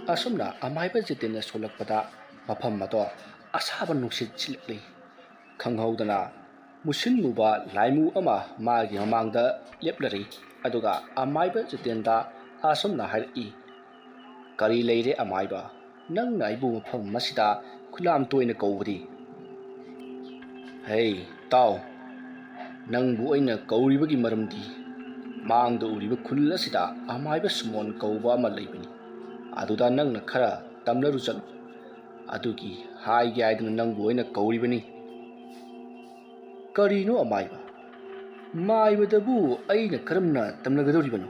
ꯑꯁꯨꯝꯅ ꯑꯃꯥꯏꯕ ꯖꯤꯇꯦꯟꯅ ꯁꯣꯜꯂꯛꯄꯗ ꯃꯐꯝ ꯑꯗꯣ ꯑꯁꯥꯕ ꯅꯨꯡꯁꯤꯠ ꯁꯤꯠꯂꯛꯂꯤ꯫ ꯈꯪꯍꯧꯗꯅ ꯃꯨꯁꯤꯟ ꯃꯨꯕ ꯂꯥꯏꯃꯨ ꯑꯃ ꯃꯥꯒꯤ ꯃꯃꯥꯡꯗ ꯂꯦꯞꯂꯔꯤ꯫ ꯑꯗꯨꯒ ꯑꯃꯥꯏꯕ ꯖꯤꯇꯦꯟꯗ ꯑꯁꯨꯝꯅ ꯍꯥꯏꯔꯛꯏ, "ꯀꯔꯤ ꯂꯩꯔꯦ ꯑꯃꯥꯏꯕ? ꯅꯪꯅ ꯑꯩꯕꯨ ꯃꯐꯝ ꯑꯁꯤꯗ ꯈꯨꯂꯥꯝ ꯇꯣꯏꯅ ꯀꯧꯕꯗꯤ?" "ꯍꯩ, ꯇꯥꯎ, ꯅꯪꯕꯨ ꯑꯩꯅ ꯀꯧꯔꯤꯕꯒꯤ ꯃꯔꯝꯗꯤ ꯃꯥꯡꯗ ꯎꯔꯤꯕ ꯈꯨꯜ ꯑꯁꯤꯗ ꯑꯃꯥꯏꯕ ꯁꯨꯃꯣꯟ ꯀꯧꯕ ꯑꯃ ꯂꯩꯕꯅꯤ꯫ ꯑꯗꯨꯗ ꯅꯪꯅ ꯈꯔ ꯇꯝꯅꯔꯨ ꯆꯠꯂꯨ꯫ ꯑꯗꯨꯒꯤ ꯍꯥꯏꯒꯦ ꯍꯥꯏꯗꯅ ꯅꯪꯕꯨ ꯑꯩꯅ ꯀꯧꯔꯤꯕꯅꯤ꯫" "ꯀꯔꯤꯅꯣ ꯑꯃꯥꯏꯕ? "ꯃꯥꯏꯕꯗꯕꯨ ꯑꯩꯅ ꯀꯔꯝꯅ ꯇꯝꯅꯒꯗꯧꯔꯤꯕꯅꯣ?"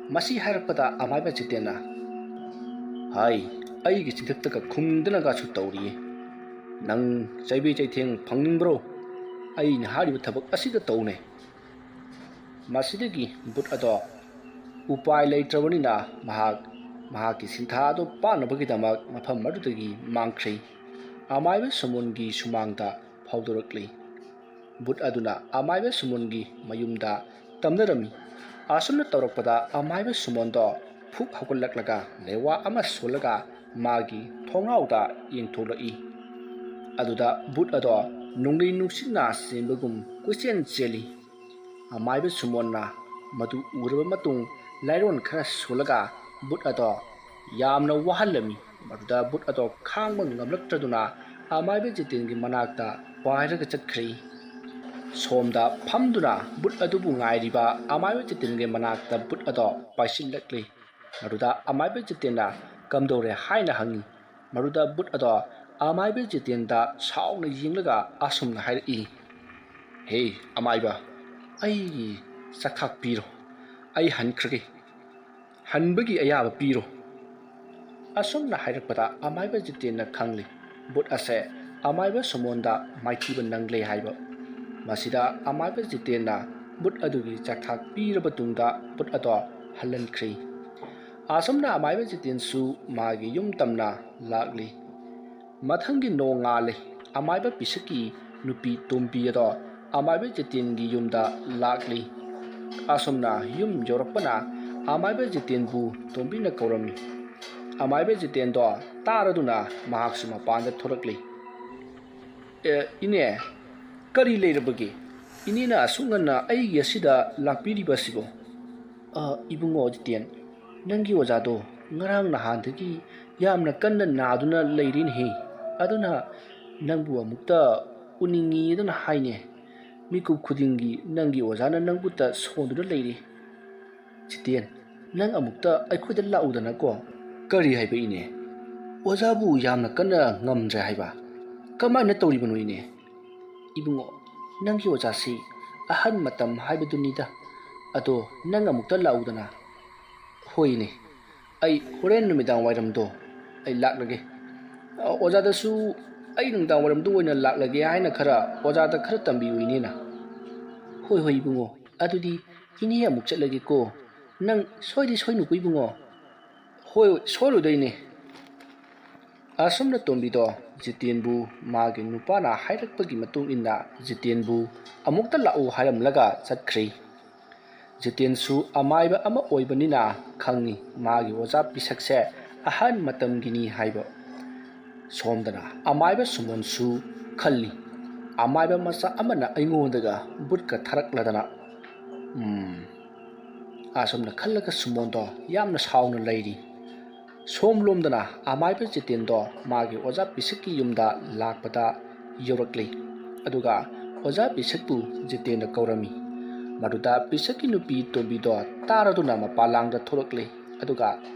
ꯃꯁꯤ ꯍꯥꯏꯔꯛꯄꯗ ꯑꯃꯥꯏꯕ ꯖꯤꯇꯦꯟꯅ, "ꯍꯥꯏ, ꯑꯩꯒꯤ ꯆꯤꯟꯊꯛꯇꯒ ꯈꯨꯝꯗꯅꯒꯁꯨ ꯇꯧꯔꯤꯌꯦ꯫ ꯅꯪ ꯆꯩꯕꯤ ꯆꯩꯊꯦꯡ ꯐꯪꯅꯤꯡꯕ꯭ꯔꯣ? ꯑꯩꯅ ꯍꯥꯏꯔꯤꯕ ꯊꯕꯛ ꯑꯁꯤꯗ ꯇꯧꯅꯦ꯫" ꯃꯁꯤꯗꯒꯤ ꯚꯨꯠ ꯑꯗꯣ ꯎꯄꯥꯏ ꯂꯩꯇ꯭ꯔꯕꯅꯤꯅ ꯃꯍꯥꯛ ꯃꯍꯥꯛꯀꯤ ꯁꯤꯟꯊꯥ ꯑꯗꯨ ꯄꯥꯟꯅꯕꯒꯤꯗꯃꯛ ꯃꯐꯝ ꯑꯗꯨꯗꯒꯤ ꯃꯥꯡꯈ꯭ꯔꯦ꯫ ꯑꯃꯥꯏꯕ ꯁꯣꯃꯣꯟꯒꯤ ꯁꯨꯃꯥꯡꯗ ꯐꯥꯎꯗꯣꯔꯛꯂꯤ꯫ ꯚꯨꯠ ꯑꯗꯨꯅ ꯑꯃꯥꯏꯕ ꯁꯣꯃꯣꯟꯒꯤ ꯃꯌꯨꯝꯗ ꯇꯝꯅꯔꯝꯃꯤ꯫ ꯑꯁꯨꯝꯅ ꯇꯧꯔꯛꯄꯗ ꯑꯃꯥꯏꯕ ꯁꯣꯃꯣꯟꯗꯣ ꯐꯨꯛ ꯍꯧꯒꯠꯂꯛꯂꯒ ꯂꯦꯋꯥ ꯑꯃ ꯁꯣꯜꯂꯒ ꯃꯥꯒꯤ ꯊꯣꯡꯅꯥꯎꯗ ꯌꯦꯡꯊꯣꯛꯂꯛꯏ꯫ ꯑꯗꯨꯗ ꯚꯨꯠ ꯑꯗꯣ ꯅꯣꯡꯂꯩ ꯅꯨꯡꯁꯤꯠꯅ ꯆꯦꯟꯕꯒꯨꯝ ꯀꯣꯏꯆꯦꯟ ꯆꯦꯜꯂꯤ꯫ ꯑꯃꯥꯏꯕ ꯁꯣꯃꯣꯟꯅ ꯃꯗꯨ ꯎꯔꯕ ꯃꯇꯨꯡ ꯂꯥꯏꯔꯣꯟ ꯈꯔ ꯁꯣꯜꯂꯒ ꯚꯨꯠ ꯑꯗꯣ ꯌꯥꯝꯅ ꯋꯥꯍꯜꯂꯝꯃꯤ꯫ ꯃꯗꯨꯗ ꯚꯨꯠ ꯑꯗꯣ ꯈꯥꯡꯕ ꯉꯝꯂꯛꯇ꯭ꯔꯗꯨꯅ ꯑꯃꯥꯏꯕ ꯖꯤꯇꯦꯟꯒꯤ ꯃꯅꯥꯛꯇ ꯄꯥꯏꯔꯒ ꯆꯠꯈ꯭ꯔꯦ꯫ ꯁꯣꯝꯗ ꯐꯝꯗꯨꯅ ꯚꯨꯠ ꯑꯗꯨꯕꯨ ꯉꯥꯏꯔꯤꯕ ꯑꯃꯥꯏꯕ ꯖꯤꯇꯦꯟꯒꯤ ꯃꯅꯥꯛꯇ ꯚꯨꯠ ꯑꯗꯣ ꯄꯥꯏꯁꯤꯜꯂꯛꯂꯤ꯫ ꯃꯗꯨꯗ ꯑꯃꯥꯏꯕ ꯖꯤꯇꯦꯟꯅ ꯀꯝꯗꯧꯔꯦ ꯍꯥꯏꯅ ꯍꯪꯉꯤ꯫ ꯃꯗꯨꯗ ꯚꯨꯠ ꯑꯗꯣ ꯑꯃꯥꯏꯕ ꯖꯤꯇꯦꯟꯗ ꯁꯥꯎꯅ ꯌꯦꯡꯂꯒ ꯑꯁꯨꯝꯅ ꯍꯥꯏꯔꯛꯏ, "ꯍꯦ ꯑꯃꯥꯏꯕ, ꯑꯩꯒꯤ ꯆꯥꯛꯈꯥꯛ ꯄꯤꯔꯣ, ꯑꯩ ꯍꯟꯈ꯭ꯔꯒꯦ꯫ ꯍꯟꯕꯒꯤ ꯑꯌꯥꯕ ꯄꯤꯔꯣ꯫" ꯑꯁꯨꯝꯅ ꯍꯥꯏꯔꯛꯄꯗ ꯑꯃꯥꯏꯕ ꯖꯤꯇꯦꯟꯅ ꯈꯪꯂꯤ ꯚꯨꯠ ꯑꯁꯦ ꯑꯃꯥꯏꯕ ꯁꯣꯃꯣꯟꯗ ꯃꯥꯏꯊꯤꯕ ꯅꯪꯂꯦ ꯍꯥꯏꯕ꯫ ꯃꯁꯤꯗ ꯑꯃꯥꯏꯕ ꯖꯤꯇꯦꯟꯅ ꯚꯨꯠ ꯑꯗꯨꯒꯤ ꯆꯥꯛꯈꯥꯛ ꯄꯤꯔꯕ ꯇꯨꯡꯗ ꯚꯨꯠ ꯑꯗꯣ ꯍꯜꯍꯟꯈ꯭ꯔꯦ꯫ ꯑꯁꯨꯝꯅ ꯑꯃꯥꯏꯕ ꯖꯤꯇꯦꯟꯁꯨ ꯃꯥꯒꯤ ꯌꯨꯝ ꯇꯝꯅ ꯂꯥꯛꯂꯤ꯫ ꯃꯊꯪꯒꯤ ꯅꯣꯡꯉꯥꯜꯂꯦ꯫ ꯑꯃꯥꯏꯕ ꯄꯤꯁꯛꯀꯤ ꯅꯨꯄꯤ ꯇꯣꯝꯕꯤ ꯑꯗꯣ ꯑꯃꯥꯏꯕ ꯖꯤꯇꯦꯟꯒꯤ ꯌꯨꯝꯗ ꯂꯥꯛꯂꯤ꯫ ꯑꯁꯨꯝꯅ ꯌꯨꯝ ꯌꯧꯔꯛꯄꯅ ꯑꯃꯥꯏꯕ ꯖꯤꯇꯦꯟꯕꯨ ꯇꯣꯝꯕꯤꯅ ꯀꯧꯔꯝꯃꯤ꯫ ꯑꯃꯥꯏꯕ ꯖꯤꯇꯦꯟꯗꯣ ꯇꯥꯔꯗꯨꯅ ꯃꯍꯥꯛꯁꯨ ꯃꯄꯥꯟꯗ ꯊꯣꯔꯛꯂꯤ꯫ "ꯑꯦ, ꯏꯅꯦ, ꯀꯔꯤ ꯂꯩꯔꯕꯒꯦ? ꯏꯅꯦꯅ ꯑꯁꯨꯛ ꯉꯟꯅ ꯑꯩꯒꯤ ꯑꯁꯤꯗ ꯂꯥꯛꯄꯤꯔꯤꯕ ꯑꯁꯤꯕꯣ?" "ꯑ, ꯏꯕꯨꯡꯉꯣ ꯖꯤꯇꯦꯟ, ꯅꯪꯒꯤ ꯑꯣꯖꯥꯗꯣ ꯉꯔꯥꯡ ꯅꯍꯥꯟꯗꯒꯤ ꯌꯥꯝꯅ ꯀꯟꯅ ꯅꯥꯗꯨꯅ ꯂꯩꯔꯤꯅꯦꯍꯦ꯫ ꯑꯗꯨꯅ ꯅꯪꯕꯨ ꯑꯃꯨꯛꯇ ꯎꯅꯤꯡꯉꯤꯗꯅ ꯍꯥꯏꯅꯦ꯫ ꯃꯤꯀꯨꯞ ꯈꯨꯗꯤꯡꯒꯤ ꯅꯪꯒꯤ ꯑꯣꯖꯥꯅ ꯅꯪꯕꯨꯇ ꯁꯣꯟꯗꯨꯅ ꯂꯩꯔꯤ꯫ ꯖꯤꯇꯦꯟ, ꯅꯪ ꯑꯃꯨꯛꯇ ꯑꯩꯈꯣꯏꯗ ꯂꯥꯛꯎꯗꯅꯀꯣ꯫" "ꯀꯔꯤ ꯍꯥꯏꯕ ꯏꯅꯦ? ꯑꯣꯖꯥꯕꯨ ꯌꯥꯝꯅ ꯀꯟꯅ ꯉꯝꯗ꯭ꯔꯦ ꯍꯥꯏꯕ? ꯀꯃꯥꯏꯅ ꯇꯧꯔꯤꯕꯅꯣ ꯏꯅꯦ?" "ꯏꯕꯨꯡꯉꯣ, ꯅꯪꯒꯤ ꯑꯣꯖꯥꯁꯤ ꯑꯍꯟ ꯃꯇꯝ ꯍꯥꯏꯕꯗꯨꯅꯤꯗ꯫ ꯑꯗꯣ ꯅꯪ ꯑꯃꯨꯛꯇ ꯂꯥꯛꯎꯗꯅ꯫ ꯍꯣꯏꯅꯦ, ꯑꯩ ꯍꯣꯔꯦꯟ ꯅꯨꯃꯤꯗꯥꯡ ꯋꯥꯏꯔꯝꯗꯣ ꯑꯩ ꯂꯥꯛꯂꯒꯦ꯫ ꯑ, ꯑꯣꯖꯥꯗꯁꯨ ꯑꯩ ꯅꯨꯡꯗꯥꯡ ꯋꯥꯏꯔꯝꯗ ꯑꯣꯏꯅ ꯂꯥꯛꯂꯒꯦ ꯍꯥꯏꯅ ꯈꯔ ꯑꯣꯖꯥꯗ ꯈꯔ ꯇꯝꯕꯤꯌꯨ ꯏꯅꯦꯅ꯫ ꯍꯣꯏ ꯍꯣꯏ ꯏꯕꯨꯡꯉꯣ, ꯑꯗꯨꯗꯤ ꯏꯅꯦ ꯑꯃꯨꯛ ꯆꯠꯂꯒꯦꯀꯣ꯫ ꯅꯪ ꯁꯣꯏꯗꯤ ꯁꯣꯏꯅꯨꯀꯣ ꯏꯕꯨꯡꯉꯣ꯫ ꯍꯣꯏ, ꯁꯣꯏꯔꯣꯏꯗꯣꯏꯅꯦ꯫ ꯑꯁꯨꯝꯅ ꯇꯣꯝꯕꯤꯗꯣ ꯖꯤꯇꯦꯟꯕꯨ ꯃꯥꯒꯤ ꯅꯨꯄꯥꯅ ꯍꯥꯏꯔꯛꯄꯒꯤ ꯃꯇꯨꯡ ꯏꯟꯅ ꯖꯤꯇꯦꯟꯕꯨ ꯑꯃꯨꯛꯇ ꯂꯥꯛꯎ ꯍꯥꯏꯔꯝꯂꯒ ꯆꯠꯈ꯭ꯔꯦ꯫ ꯖꯤꯇꯦꯟꯁꯨ ꯑꯃꯥꯏꯕ ꯑꯃ ꯑꯣꯏꯕꯅꯤꯅ ꯈꯪꯉꯤ ꯃꯥꯒꯤ ꯑꯣꯖꯥ ꯄꯤꯁꯛꯁꯦ ꯑꯍꯟ ꯃꯇꯝꯒꯤꯅꯤ ꯍꯥꯏꯕ꯫ ꯁꯣꯝꯗꯅ ꯑꯃꯥꯏꯕ ꯁꯨꯃꯣꯟꯁꯨ ꯈꯜꯂꯤ, "ꯑꯃꯥꯏꯕ ꯃꯆꯥ ꯑꯃꯅ ꯑꯩꯉꯣꯟꯗꯒ ꯕꯨꯠꯀ ꯊꯥꯔꯛꯂꯗꯅ?" ꯎꯝ, ꯑꯁꯨꯝꯅ ꯈꯜꯂꯒ ꯁꯨꯃꯣꯟꯗꯣ ꯌꯥꯝꯅ ꯁꯥꯎꯅ ꯂꯩꯔꯤ꯫ ꯁꯣꯝꯂꯣꯝꯗꯅ ꯑꯃꯥꯏꯕ ꯖꯤꯇꯦꯟꯗꯣ ꯃꯥꯒꯤ ꯑꯣꯖꯥ ꯄꯤꯁꯛꯀꯤ ꯌꯨꯝꯗ ꯂꯥꯛꯄꯗ ꯌꯧꯔꯛꯂꯤ꯫ ꯑꯗꯨꯒ ꯑꯣꯖꯥ ꯄꯤꯁꯛꯄꯨ ꯖꯤꯇꯦꯟꯅ ꯀꯧꯔꯝꯃꯤ꯫ ꯃꯗꯨꯗ ꯄꯤꯁꯛꯀꯤ ꯅꯨꯄꯤ ꯇꯣꯝꯕꯤꯗꯣ ꯇꯥꯔꯗꯨꯅ ꯃꯄꯥꯟꯂꯥꯡꯗ ꯊꯣꯛꯂꯛꯂꯤ꯫ ꯑꯗꯨꯒ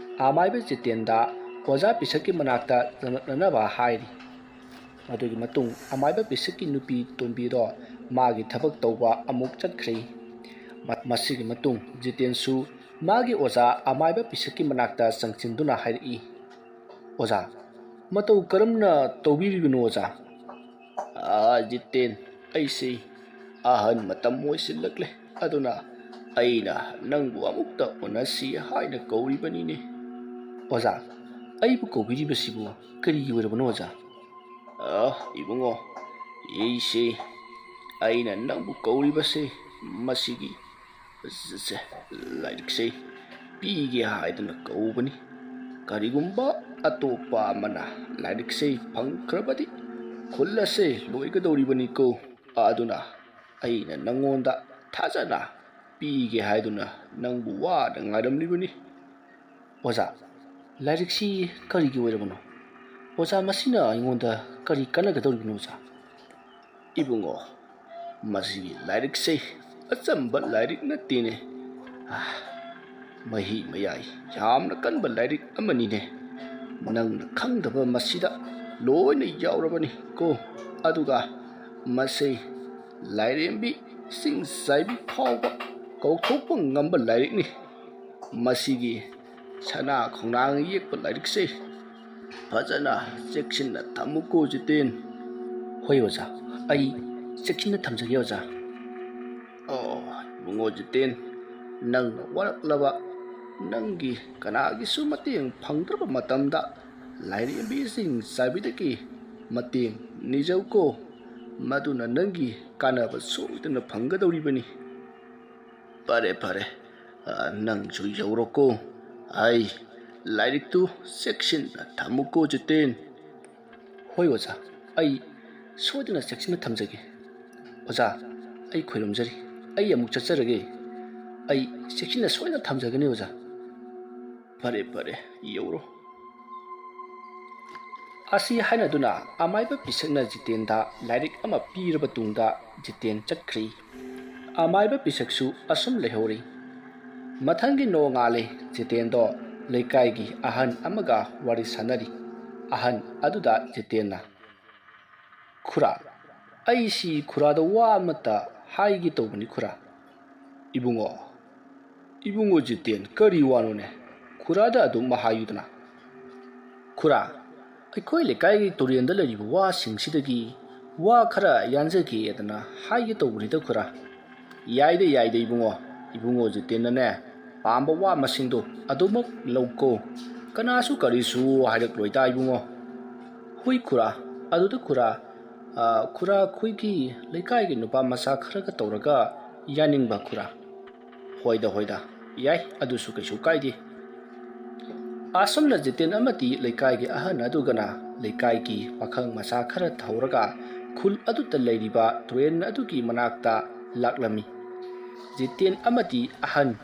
ꯑꯃꯥꯏꯕ ꯖꯤꯇꯦꯟꯗ ꯑꯣꯖꯥ ꯄꯤꯁꯛꯀꯤ ꯃꯅꯥꯛꯇ ꯆꯪꯂꯛꯅꯅꯕ ꯍꯥꯏꯔꯤ꯫ ꯃꯗꯨꯒꯤ ꯃꯇꯨꯡ ꯑꯃꯥꯏꯕ ꯄꯤꯁꯛꯀꯤ ꯅꯨꯄꯤ ꯇꯣꯝꯕꯤꯗꯣ ꯃꯥꯒꯤ ꯊꯕꯛ ꯇꯧꯕ ꯑꯃꯨꯛ ꯆꯠꯈ꯭ꯔꯦ꯫ ꯃ-, ꯃꯁꯤꯒꯤ ꯃꯇꯨꯡ ꯖꯤꯇꯦꯟꯁꯨ ꯃꯥꯒꯤ ꯑꯣꯖꯥ ꯑꯃꯥꯏꯕ ꯄꯤꯁꯛꯀꯤ ꯃꯅꯥꯛꯇ ꯆꯪꯁꯤꯟꯗꯨꯅ ꯍꯥꯏꯔꯛꯏ, "ꯑꯣꯖꯥ, ꯃꯇꯧ ꯀꯔꯝꯅ ꯇꯧꯕꯤꯔꯤꯕꯅꯣ ꯑꯣꯖꯥ?" "ꯑꯥ, ꯖꯤꯇꯦꯟ, ꯑꯩꯁꯤ ꯑꯍꯟ ꯃꯇꯝ ꯑꯣꯏꯁꯤꯜꯂꯛꯂꯦ, ꯑꯗꯨꯅ ꯑꯩꯅ ꯅꯪꯕꯨ ꯑꯃꯨꯛꯇ ꯎꯅꯁꯤ ꯍꯥꯏꯅ ꯀꯧꯔꯤꯕꯅꯤꯅꯦ꯫" "ꯑꯣꯖꯥ, ꯑꯩꯕꯨ ꯀꯧꯕꯤꯔꯤꯕꯁꯤꯕꯨ ꯀꯔꯤꯒꯤ ꯑꯣꯏꯔꯕꯅꯣ ꯑꯣꯖꯥ?" "ꯑ, ꯏꯕꯨꯡꯉꯣ, ꯑꯩꯁꯦ, ꯑꯩꯅ ꯅꯪꯕꯨ ꯀꯧꯔꯤꯕꯁꯦ ꯃꯁꯤꯒꯤ, ꯁꯦ, ꯂꯥꯏꯔꯤꯛꯁꯦ ꯄꯤꯒꯦ ꯍꯥꯏꯗꯨꯅ ꯀꯧꯕꯅꯤ꯫ ꯀꯔꯤꯒꯨꯝꯕ ꯑꯇꯣꯞꯄ ꯑꯃꯅ ꯂꯥꯏꯔꯤꯛꯁꯦ ꯐꯪꯈ꯭ꯔꯕꯗꯤ ꯈꯨꯜ ꯑꯁꯦ ꯂꯣꯏꯒꯗꯧꯔꯤꯕꯅꯤꯀꯣ꯫ ꯑꯗꯨꯅ ꯑꯩꯅ ꯅꯪꯉꯣꯟꯗ ꯊꯥꯖꯅ ꯄꯤꯒꯦ ꯍꯥꯏꯗꯨꯅ ꯅꯪꯕꯨ ꯋꯥꯅ ꯉꯥꯏꯔꯝꯂꯤꯕꯅꯤ꯫" "ꯑꯣꯖꯥ, ꯂꯥꯏꯔꯤꯛꯁꯤ ꯀꯔꯤꯒꯤ ꯑꯣꯏꯔꯕꯅꯣ? ꯑꯣꯖꯥ, ꯃꯁꯤꯅ ꯑꯩꯉꯣꯟꯗ ꯀꯔꯤ ꯀꯥꯟꯅꯒꯗꯧꯔꯤꯕꯅꯣ ꯑꯣꯖꯥ?" "ꯏꯕꯨꯡꯉꯣ, ꯃꯁꯤꯒꯤ ꯂꯥꯏꯔꯤꯛꯁꯦ ꯑꯆꯝꯕ ꯂꯥꯏꯔꯤꯛ ꯅꯠꯇꯦꯅꯦ꯫ ꯑꯥ, ꯃꯍꯤ ꯃꯌꯥꯏ ꯌꯥꯝꯅ ꯀꯟꯕ ꯂꯥꯏꯔꯤꯛ ꯑꯃꯅꯤꯅꯦ꯫ ꯅꯪꯅ ꯈꯪꯗꯕ ꯃꯁꯤꯗ ꯂꯣꯏꯅ ꯌꯥꯎꯔꯕꯅꯤ ꯀꯣ꯫ ꯑꯗꯨꯒ ꯃꯁꯤ ꯂꯥꯏꯔꯦꯝꯕꯤ ꯏꯁꯤꯡ ꯆꯥꯏꯕꯤ ꯐꯥꯎꯕ ꯀꯧꯊꯣꯛꯄ ꯉꯝꯕ ꯂꯥꯏꯔꯤꯛꯅꯤ꯫ ꯃꯁꯤꯒꯤ ꯁꯅꯥ ꯈꯣꯡꯅꯥꯡ ꯌꯦꯛꯄ ꯂꯥꯏꯔꯤꯛꯁꯦ ꯐꯖꯅ ꯆꯦꯛꯁꯤꯟꯅ ꯊꯝꯃꯨꯀꯣ ꯖꯤꯇꯦꯟ꯫ ꯍꯣꯏ ꯑꯣꯖꯥ, ꯑꯩ ꯆꯦꯛꯁꯤꯟꯅ ꯊꯝꯖꯒꯦ ꯑꯣꯖꯥ꯫ ꯑꯣ, ꯏꯕꯨꯡꯉꯣ ꯖꯤꯇꯦꯟ, ꯅꯪꯅ ꯋꯥꯔꯛꯂꯕ ꯅꯪꯒꯤ ꯀꯅꯥꯒꯤꯁꯨ ꯃꯇꯦꯡ ꯐꯪꯗ꯭ꯔꯕ ꯃꯇꯝꯗ ꯂꯥꯏꯔꯦꯝꯕꯤ ꯏꯁꯤꯡ ꯆꯥꯏꯕꯤꯗꯒꯤ ꯃꯇꯦꯡ ꯅꯤꯖꯧꯀꯣ꯫ ꯃꯗꯨꯅ ꯅꯪꯒꯤ ꯀꯥꯟꯅꯕ ꯁꯣꯏꯗꯅ ꯐꯪꯒꯗꯧꯔꯤꯕꯅꯤ꯫ ꯐꯔꯦ, ꯐꯔꯦ, ꯑ, ꯅꯪꯁꯨ ꯌꯧꯔꯣꯀꯣ꯫ ꯑꯩ ꯂꯥꯏꯔꯤꯛꯇꯨ ꯆꯦꯛꯁꯤꯟꯅ ꯊꯝꯃꯨꯀꯣ ꯖꯤꯇꯦꯟ꯫ ꯍꯣꯏ ꯑꯣꯖꯥ, ꯑꯩ ꯁꯣꯏꯗꯅ ꯆꯦꯛꯁꯤꯟꯅ ꯊꯝꯖꯒꯦ꯫ ꯑꯣꯖꯥ, ꯑꯩ ꯈꯣꯏꯔꯨꯝꯖꯔꯤ꯫ ꯑꯩ ꯑꯃꯨꯛ ꯆꯠꯆꯔꯒꯦ꯫ ꯑꯩ ꯆꯦꯛꯁꯤꯟꯅ ꯁꯣꯏꯗꯅ ꯊꯝꯖꯒꯅꯤ ꯑꯣꯖꯥ꯫ ꯐꯔꯦ, ꯐꯔꯦ, ꯌꯧꯔꯣ꯫ ꯑꯁꯤ ꯍꯥꯏꯅꯗꯨꯅ ꯑꯃꯥꯏꯕ ꯄꯤꯁꯛꯅ ꯖꯤꯇꯦꯟꯗ ꯂꯥꯏꯔꯤꯛ ꯑꯃ ꯄꯤꯔꯕ ꯇꯨꯡꯗ ꯖꯤꯇꯦꯟ ꯆꯠꯈ꯭ꯔꯤ꯫ ꯑꯃꯥꯏꯕ ꯄꯤꯁꯛꯁꯨ ꯑꯁꯨꯝ ꯂꯩꯍꯧꯔꯤ꯫ ꯃꯊꯪꯒꯤ ꯅꯣꯡꯉꯥꯜꯂꯦ꯫ ꯖꯤꯇꯦꯟꯗꯣ ꯂꯩꯀꯥꯏꯒꯤ ꯑꯍꯟ ꯑꯃꯒ ꯋꯥꯔꯤ ꯁꯥꯟꯅꯔꯤ꯫ ꯑꯍꯟ ꯑꯗꯨꯗ ꯖꯤꯇꯦꯟꯅ, "ꯈꯨꯔꯥ, ꯑꯩꯁꯤ ꯈꯨꯔꯥꯗ ꯋꯥ ꯑꯃꯇ ꯍꯥꯏꯒꯦ ꯇꯧꯕꯅꯤ ꯈꯨꯔꯥ꯫" "ꯏꯕꯨꯡꯉꯣ, ꯏꯕꯨꯡꯉꯣ ꯖꯤꯇꯦꯟ, ꯀꯔꯤ ꯋꯥꯅꯣꯅꯦ? ꯈꯨꯔꯥꯗ ꯑꯗꯨꯝ ꯍꯥꯏꯌꯨꯗꯅ꯫" "ꯈꯨꯔꯥ, ꯑꯩꯈꯣꯏ ꯂꯩꯀꯥꯏꯒꯤ ꯇꯨꯔꯦꯟꯗ ꯂꯩꯔꯤꯕ ꯋꯥꯁꯤꯡꯁꯤꯗꯒꯤ ꯋꯥ ꯈꯔ ꯌꯥꯟꯖꯒꯦꯗꯅ ꯍꯥꯏꯒꯦ ꯇꯧꯕꯅꯤꯗ ꯈꯨꯔꯥ꯫" "ꯌꯥꯏꯗ, ꯌꯥꯏꯗ ꯏꯕꯨꯡꯉꯣ꯫ ꯏꯕꯨꯡꯉꯣ ꯖꯤꯇꯦꯟꯅꯅꯦ ꯄꯥꯝꯕ ꯋꯥ ꯃꯁꯤꯡꯗꯣ ꯑꯗꯨꯃꯛ ꯂꯧꯀꯣ꯫ ꯀꯅꯥꯁꯨ ꯀꯔꯤꯁꯨ ꯍꯥꯏꯔꯛꯂꯣꯏꯗ ꯏꯕꯨꯡꯉꯣ꯫" "ꯍꯣꯏ ꯈꯨꯔꯥ, ꯑꯗꯨꯗ ꯈꯨꯔꯥ, ꯑ, ꯈꯨꯔꯥ ꯑꯩꯈꯣꯏꯒꯤ ꯂꯩꯀꯥꯏꯒꯤ ꯅꯨꯄꯥ ꯃꯆꯥ ꯈꯔꯒ ꯇꯧꯔꯒ ꯌꯥꯅꯤꯡꯕ ꯈꯨꯔꯥ꯫" "ꯍꯣꯏꯗ, ꯍꯣꯏꯗ, ꯌꯥꯏ, ꯑꯗꯨꯁꯨ ꯀꯩꯁꯨ ꯀꯥꯏꯗꯦ꯫" ꯑꯁꯨꯝꯅ ꯖꯤꯇꯦꯟ ꯑꯃꯗꯤ ꯂꯩꯀꯥꯏꯒꯤ ꯑꯍꯟ ꯑꯗꯨꯒꯅ ꯂꯩꯀꯥꯏꯒꯤ ꯄꯥꯈꯪ ꯃꯆꯥ ꯈꯔ ꯊꯧꯔꯒ ꯈꯨꯜ ꯑꯗꯨꯗ ꯂꯩꯔꯤꯕ ꯇꯨꯔꯦꯜ ꯑꯗꯨꯒꯤ ꯃꯅꯥꯛꯇ ꯂꯥꯛꯂꯝꯃꯤ꯫ ꯖꯤꯇꯦꯟ ꯑꯃꯗꯤ ꯑꯍꯟ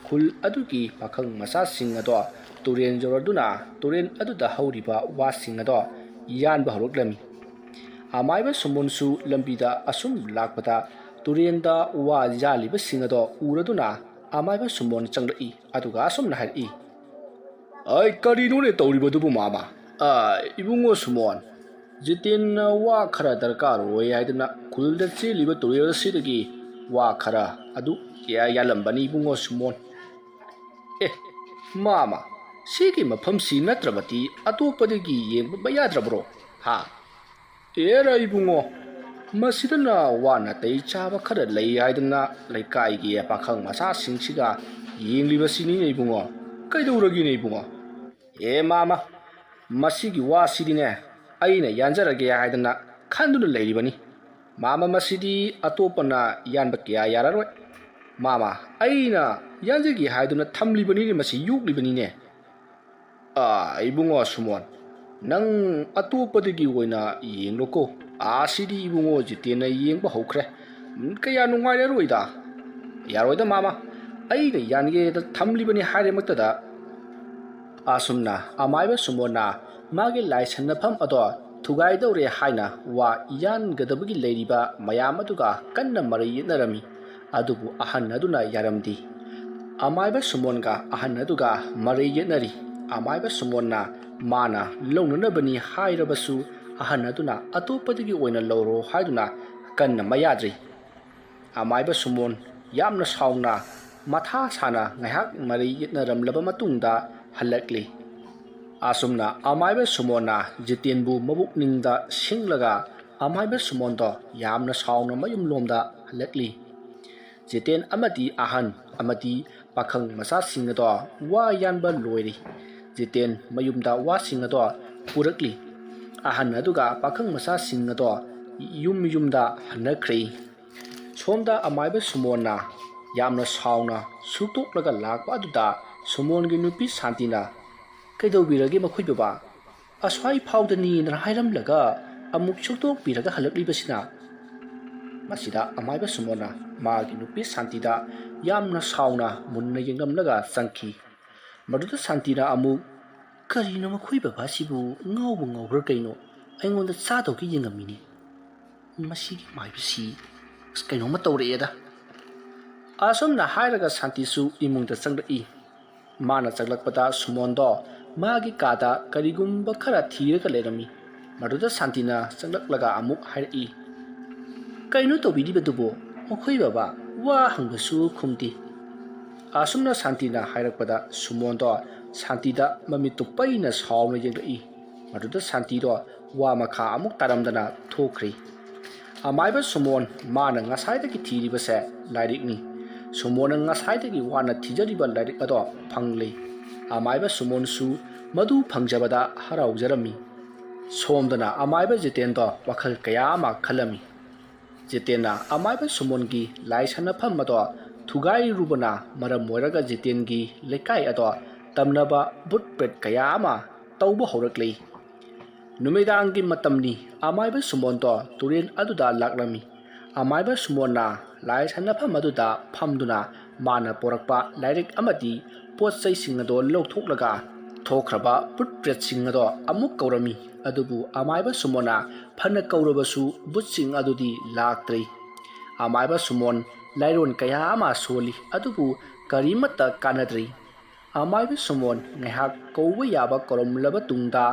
ꯈꯨꯜ ꯑꯗꯨꯒꯤ ꯄꯥꯈꯪ ꯃꯆꯥꯁꯤꯡ ꯑꯗꯣ ꯇꯨꯔꯦꯜ ꯌꯧꯔꯗꯨꯅ ꯇꯨꯔꯦꯜ ꯑꯗꯨꯗ ꯍꯧꯔꯤꯕ ꯋꯥꯁꯤꯡ ꯑꯗꯣ ꯌꯥꯟꯕ ꯍꯧꯔꯛꯂꯝꯃꯤ꯫ ꯑꯃꯥꯏꯕ ꯁꯨꯝꯕꯣꯟꯁꯨ ꯂꯝꯕꯤꯗ ꯑꯁꯨꯝ ꯂꯥꯛꯄꯗ ꯇꯨꯔꯦꯜꯗ ꯋꯥ ꯌꯥꯜꯂꯤꯕꯁꯤꯡ ꯑꯗꯣ ꯎꯔꯗꯨꯅ ꯑꯃꯥꯏꯕ ꯁꯨꯝꯕꯣꯟ ꯆꯪꯂꯛꯏ꯫ ꯑꯗꯨꯒ ꯑꯁꯨꯝꯅ ꯍꯥꯏꯔꯛꯏ, "ꯑꯩ, ꯀꯔꯤꯅꯣꯅꯦ ꯇꯧꯔꯤꯕꯗꯨꯕꯨ ꯃꯥꯃ? ꯑ, ꯏꯕꯨꯡꯉꯣ ꯁꯨꯝꯕꯣꯟ, ꯖꯤꯇꯦꯟꯅ ꯋꯥ ꯈꯔ ꯗꯔꯀꯥꯔ ꯑꯣꯏ ꯍꯥꯏꯗꯅ ꯈꯨꯜꯗ ꯆꯦꯜꯂꯤꯕ ꯇꯨꯔꯦꯜ ꯑꯁꯤꯗꯒꯤ ꯋꯥ ꯈꯔ ꯑꯗꯨ ꯌꯥ-, ꯌꯥꯜꯂꯝꯕꯅꯤ ꯏꯕꯨꯡꯉꯣ ꯁꯨꯃꯣꯟ꯫ "ꯑꯦ, ꯃꯥꯃ, ꯁꯤꯒꯤ ꯃꯐꯝꯁꯤ ꯅꯠꯇ꯭ꯔꯕꯗꯤ ꯑꯇꯣꯞꯄꯗꯒꯤ ꯌꯦꯡꯕ ꯌꯥꯗ꯭ꯔꯕ꯭ꯔꯣ?" "ꯍꯥ?" "ꯑꯦꯔꯥ ꯏꯕꯨꯡꯉꯣ, ꯃꯁꯤꯗꯅ ꯋꯥ ꯅꯥꯇꯩ ꯆꯥꯕ ꯈꯔ ꯂꯩ ꯍꯥꯏꯗꯅ ꯂꯩꯀꯥꯏꯒꯤ ꯄꯥꯈꯪ ꯃꯆꯥꯁꯤꯡꯁꯤꯒ ꯌꯦꯡꯂꯤꯕꯁꯤꯅꯤꯅꯦ ꯏꯕꯨꯡꯉꯣ꯫ ꯀꯩꯗꯧꯔꯒꯦꯅꯦ ꯏꯕꯨꯡꯉꯣ?" "ꯑꯦ ꯃꯥꯃ, ꯃꯁꯤꯒꯤ ꯋꯥꯁꯤꯗꯤꯅꯦ ꯑꯩꯅ ꯌꯥꯟꯖꯔꯒꯦ ꯍꯥꯏꯗꯅ ꯈꯟꯗꯨꯅ ꯂꯩꯔꯤꯕꯅꯤ꯫ ꯃꯥꯃ, ꯃꯁꯤꯗꯤ ꯑꯇꯣꯞꯄꯅ ꯌꯥꯟꯕ ꯀꯌꯥ ꯌꯥꯔꯔꯣꯏ꯫ ꯃꯥꯃ, ꯑꯩꯅ ꯌꯥꯟꯖꯒꯦ ꯍꯥꯏꯗꯨꯅ ꯊꯝꯂꯤꯕꯅꯤꯅꯦ, ꯃꯁꯤ ꯌꯣꯛꯂꯤꯕꯅꯤꯅꯦ꯫" "ꯑꯥ, ꯏꯕꯨꯡꯉꯣ ꯁꯨꯃꯣꯟ, ꯅꯪ ꯑꯇꯣꯞꯄꯗꯒꯤ ꯑꯣꯏꯅ ꯌꯦꯡꯂꯣꯀꯣ꯫ ꯑꯥ, ꯁꯤꯗꯤ ꯏꯕꯨꯡꯉꯣ ꯖꯤꯇꯦꯟꯅ ꯌꯦꯡꯕ ꯍꯧꯈ꯭ꯔꯦ꯫ ꯎꯝ, ꯀꯌꯥ ꯅꯨꯡꯉꯥꯏꯔꯔꯣꯏꯗ꯫" "ꯌꯥꯔꯣꯏꯗ ꯃꯥꯃ, ꯑꯩꯅ ꯌꯥꯟꯒꯦꯗ ꯊꯝꯂꯤꯕꯅꯤ ꯍꯥꯏꯔꯦꯃꯛꯇꯗ꯫" ꯑꯁꯨꯝꯅ ꯑꯃꯥꯏꯕ ꯁꯨꯃꯣꯟꯅ ꯃꯥꯒꯤ ꯂꯥꯏꯁꯟꯅꯐꯝ ꯑꯗꯣ ꯊꯨꯒꯥꯏꯗꯧꯔꯦ ꯍꯥꯏꯅ ꯋꯥ ꯌꯥꯟꯒꯗꯕꯒꯤ ꯂꯩꯔꯤꯕ ꯃꯌꯥꯝ ꯑꯗꯨꯒ ꯀꯟꯅ ꯃꯔꯩ ꯌꯦꯠꯅꯔꯝꯃꯤ꯫ ꯑꯗꯨꯕꯨ ꯑꯍꯟ ꯑꯗꯨꯅ ꯌꯥꯔꯝꯗꯦ꯫ ꯑꯃꯥꯏꯕ ꯁꯨꯃꯣꯟꯒ ꯑꯍꯟ ꯑꯗꯨꯒ ꯃꯔꯩ ꯌꯦꯠꯅꯔꯤ꯫ ꯑꯃꯥꯏꯕ ꯁꯨꯃꯣꯟꯅ ꯃꯥꯅ ꯂꯧꯅꯅꯕꯅꯤ ꯍꯥꯏꯔꯕꯁꯨ ꯑꯍꯟ ꯑꯗꯨꯅ ꯑꯇꯣꯞꯄꯗꯒꯤ ꯑꯣꯏꯅ ꯂꯧꯔꯣ ꯍꯥꯏꯗꯨꯅ ꯀꯟꯅ ꯃꯌꯥꯗ꯭ꯔꯤ꯫ ꯑꯃꯥꯏꯕ ꯁꯨꯃꯣꯟ ꯌꯥꯝꯅ ꯁꯥꯎꯅ ꯃꯊꯥ ꯁꯥꯅ ꯉꯥꯏꯍꯥꯛ ꯃꯔꯩ ꯌꯦꯠꯅꯔꯝꯂꯕ ꯃꯇꯨꯡꯗ ꯍꯜꯂꯛꯂꯤ꯫ ꯑꯁꯨꯝꯅ ꯑꯃꯥꯏꯕ ꯁꯨꯃꯣꯟꯅ ꯖꯤꯇꯦꯟꯕꯨ ꯃꯕꯨꯛꯅꯤꯡꯗ ꯁꯤꯡꯂꯒ ꯑꯃꯥꯏꯕ ꯁꯨꯃꯣꯟꯗꯣ ꯌꯥꯝꯅ ꯁꯥꯎꯅ ꯃꯌꯨꯝꯂꯣꯝꯗ ꯍꯜꯂꯛꯂꯤ꯫ ꯖꯤꯇꯦꯟ ꯑꯃꯗꯤ ꯑꯍꯟ ꯑꯃꯗꯤ ꯄꯥꯈꯪ ꯃꯆꯥꯁꯤꯡ ꯑꯗꯣ ꯋꯥ ꯌꯥꯟꯕ ꯂꯣꯏꯔꯤ꯫ ꯖꯤꯇꯦꯟ ꯃꯌꯨꯝꯗ ꯋꯥꯁꯤꯡ ꯑꯗꯣ ꯄꯨꯔꯛꯂꯤ꯫ ꯑꯍꯟ ꯑꯗꯨꯒ ꯄꯥꯈꯪ ꯃꯆꯥꯁꯤꯡ ꯑꯗꯣ ꯌꯨꯝ ꯌꯨꯝꯗ ꯍꯟꯅꯈ꯭ꯔꯦ꯫ ꯁꯣꯝꯗ ꯑꯃꯥꯏꯕ ꯁꯨꯃꯣꯟꯅ ꯌꯥꯝꯅ ꯁꯥꯎꯅ ꯁꯨꯛꯇꯣꯛꯂꯒ ꯂꯥꯛꯄ ꯑꯗꯨꯗ ꯁꯨꯃꯣꯟꯒꯤ ꯅꯨꯄꯤ ꯁꯥꯟꯇꯤꯅ, "ꯀꯩꯗꯧꯕꯤꯔꯒꯦ ꯃꯈꯣꯏ ꯕꯕꯥ? ꯑꯁ꯭ꯋꯥꯏ ꯐꯥꯎꯗꯅꯤꯅ ꯍꯥꯏꯔꯝꯂꯒ ꯑꯃꯨꯛ ꯁꯨꯛꯇꯣꯛꯄꯤꯔꯒ ꯍꯜꯂꯛꯂꯤꯕꯁꯤꯅ?" ꯃꯁꯤꯗ ꯑꯃꯥꯏꯕ ꯁꯨꯃꯣꯟꯅ ꯃꯥꯒꯤ ꯅꯨꯄꯤ ꯁꯥꯟꯇꯤꯗ ꯌꯥꯝꯅ ꯁꯥꯎꯅ ꯃꯨꯟꯅ ꯌꯦꯡꯂꯝꯂꯒ ꯆꯪꯈꯤ꯫ ꯃꯗꯨꯗ ꯁꯥꯟꯇꯤꯅ ꯑꯃꯨꯛ, "ꯀꯔꯤꯅꯣ ꯃꯈꯣꯏ ꯕꯕꯥꯁꯤꯕꯨ ꯉꯥꯎꯕ ꯉꯥꯎꯕ꯭ꯔꯥ ꯀꯩꯅꯣ? ꯑꯩꯉꯣꯟꯗ ꯆꯥꯗꯧꯒꯤ ꯌꯦꯡꯉꯝꯃꯤꯅꯤ꯫ ꯃꯁꯤꯒꯤ ꯃꯥꯏꯕꯁꯤ ꯑꯁ ꯀꯩꯅꯣꯝꯃ ꯇꯧꯔꯛꯑꯦꯗ꯫" ꯑꯁꯨꯝꯅ ꯍꯥꯏꯔꯒ ꯁꯥꯟꯇꯤꯁꯨ ꯏꯃꯨꯡꯗ ꯆꯪꯂꯛꯏ꯫ ꯃꯥꯅ ꯆꯪꯂꯛꯄꯗ ꯁꯨꯃꯣꯟꯗꯣ ꯃꯥꯒꯤ ꯀꯥꯗ ꯀꯔꯤꯒꯨꯝꯕ ꯈꯔ ꯊꯤꯔꯒ ꯂꯩꯔꯝꯃꯤ꯫ ꯃꯗꯨꯗ ꯁꯥꯟꯇꯤꯅ ꯆꯪꯂꯛꯂꯒ ꯑꯃꯨꯛ ꯍꯥꯏꯔꯛꯏ, "ꯀꯩꯅꯣ ꯇꯧꯕꯤꯔꯤꯕꯗꯨꯕꯨ? "ꯃꯈꯣꯏ ꯕꯕꯥ, ꯋꯥ ꯍꯪꯕꯁꯨ ꯈꯨꯝꯗꯦ"꯫ ꯑꯁꯨꯝꯅ ꯁꯥꯟꯇꯤꯅ ꯍꯥꯏꯔꯛꯄꯗ ꯁꯨꯃꯣꯟꯗꯣ ꯁꯥꯟꯇꯤꯗ ꯃꯃꯤꯠꯇꯨ ꯄꯩꯅ ꯁꯥꯎꯅ ꯌꯦꯡꯂꯛꯏ꯫ ꯃꯗꯨꯗ ꯁꯥꯟꯇꯤꯗꯣ ꯋꯥ ꯃꯈꯥ ꯑꯃꯨꯛ ꯇꯥꯔꯝꯗꯅ ꯊꯣꯛꯈ꯭ꯔꯦ꯫ ꯑꯃꯥꯏꯕ ꯁꯨꯃꯣꯟ, ꯃꯥꯅ ꯉꯁꯥꯏꯗꯒꯤ ꯊꯤꯔꯤꯕꯁꯦ ꯂꯥꯏꯔꯤꯛꯅꯤ꯫ ꯁꯨꯃꯣꯟꯅ ꯉꯁꯥꯏꯗꯒꯤ ꯋꯥꯅ ꯊꯤꯖꯔꯤꯕ ꯂꯥꯏꯔꯤꯛ ꯑꯗꯣ ꯐꯪꯂꯦ꯫ ꯑꯃꯥꯏꯕ ꯁꯨꯃꯣꯟꯁꯨ ꯃꯗꯨ ꯐꯪꯖꯕꯗ ꯍꯔꯥꯎꯖꯔꯝꯃꯤ꯫ ꯁꯣꯝꯗꯅ ꯑꯃꯥꯏꯕ ꯖꯤꯇꯦꯟꯗꯣ ꯋꯥꯈꯜ ꯀꯌꯥ ꯑꯃ ꯈꯜꯂꯝꯃꯤ꯫ ꯖꯤꯇꯦꯟꯅ ꯑꯃꯥꯏꯕ ꯁꯨꯃꯣꯟꯒꯤ ꯂꯥꯏ ꯁꯥꯟꯅꯐꯝ ꯑꯗꯣ ꯊꯨꯒꯥꯏꯔꯨꯕꯅ ꯃꯔꯝ ꯑꯣꯏꯔꯒ ꯖꯤꯇꯦꯟꯒꯤ ꯂꯩꯀꯥꯏ ꯑꯗꯣ ꯇꯝꯅꯕ ꯚꯨꯠ ꯄ꯭ꯔꯦꯠ ꯀꯌꯥ ꯑꯃ ꯇꯧꯕ ꯍꯧꯔꯛꯂꯤ꯫ ꯅꯨꯃꯤꯗꯥꯡꯒꯤ ꯃꯇꯝꯅꯤ꯫ ꯑꯃꯥꯏꯕ ꯁꯨꯃꯣꯟꯗꯣ ꯇꯨꯔꯦꯜ ꯑꯗꯨꯗ ꯂꯥꯛꯂꯝꯃꯤ꯫ ꯑꯃꯥꯏꯕ ꯁꯨꯃꯣꯟꯅ ꯂꯥꯏ ꯁꯥꯟꯅꯐꯝ ꯑꯗꯨꯗ ꯐꯝꯗꯨꯅ ꯃꯥꯅ ꯄꯣꯔꯛꯄ ꯂꯥꯏꯔꯤꯛ ꯑꯃꯗꯤ ꯄꯣꯠ ꯆꯩꯁꯤꯡ ꯑꯗꯣ ꯂꯧꯊꯣꯛꯂꯒ ꯊꯣꯛꯈ꯭ꯔꯕ ꯚꯨꯠ ꯄ꯭ꯔꯦꯠꯁꯤꯡ ꯑꯗꯣ ꯑꯃꯨꯛ ꯀꯧꯔꯝꯃꯤ꯫ ꯑꯗꯨꯕꯨ ꯑꯃꯥꯏꯕ ꯁꯨꯃꯣꯟꯅ ꯐꯅ ꯀꯧꯔꯕꯁꯨ ꯚꯨꯠꯁꯤꯡ ꯑꯗꯨꯗꯤ ꯂꯥꯛꯇ꯭ꯔꯦ꯫ ꯑꯃꯥꯏꯕ ꯁꯨꯃꯣꯟ ꯂꯥꯏꯔꯣꯟ ꯀꯌꯥ ꯑꯃ ꯁꯣꯜꯂꯤ, ꯑꯗꯨꯕꯨ ꯀꯔꯤꯃꯠꯇ ꯀꯥꯟꯅꯗ꯭ꯔꯦ꯫ ꯑꯃꯥꯏꯕ ꯁꯨꯃꯣꯟ ꯉꯥꯏꯍꯥꯛ ꯀꯧꯕ ꯌꯥꯕ ꯀꯧꯔꯝꯂꯕ ꯇꯨꯡꯗ,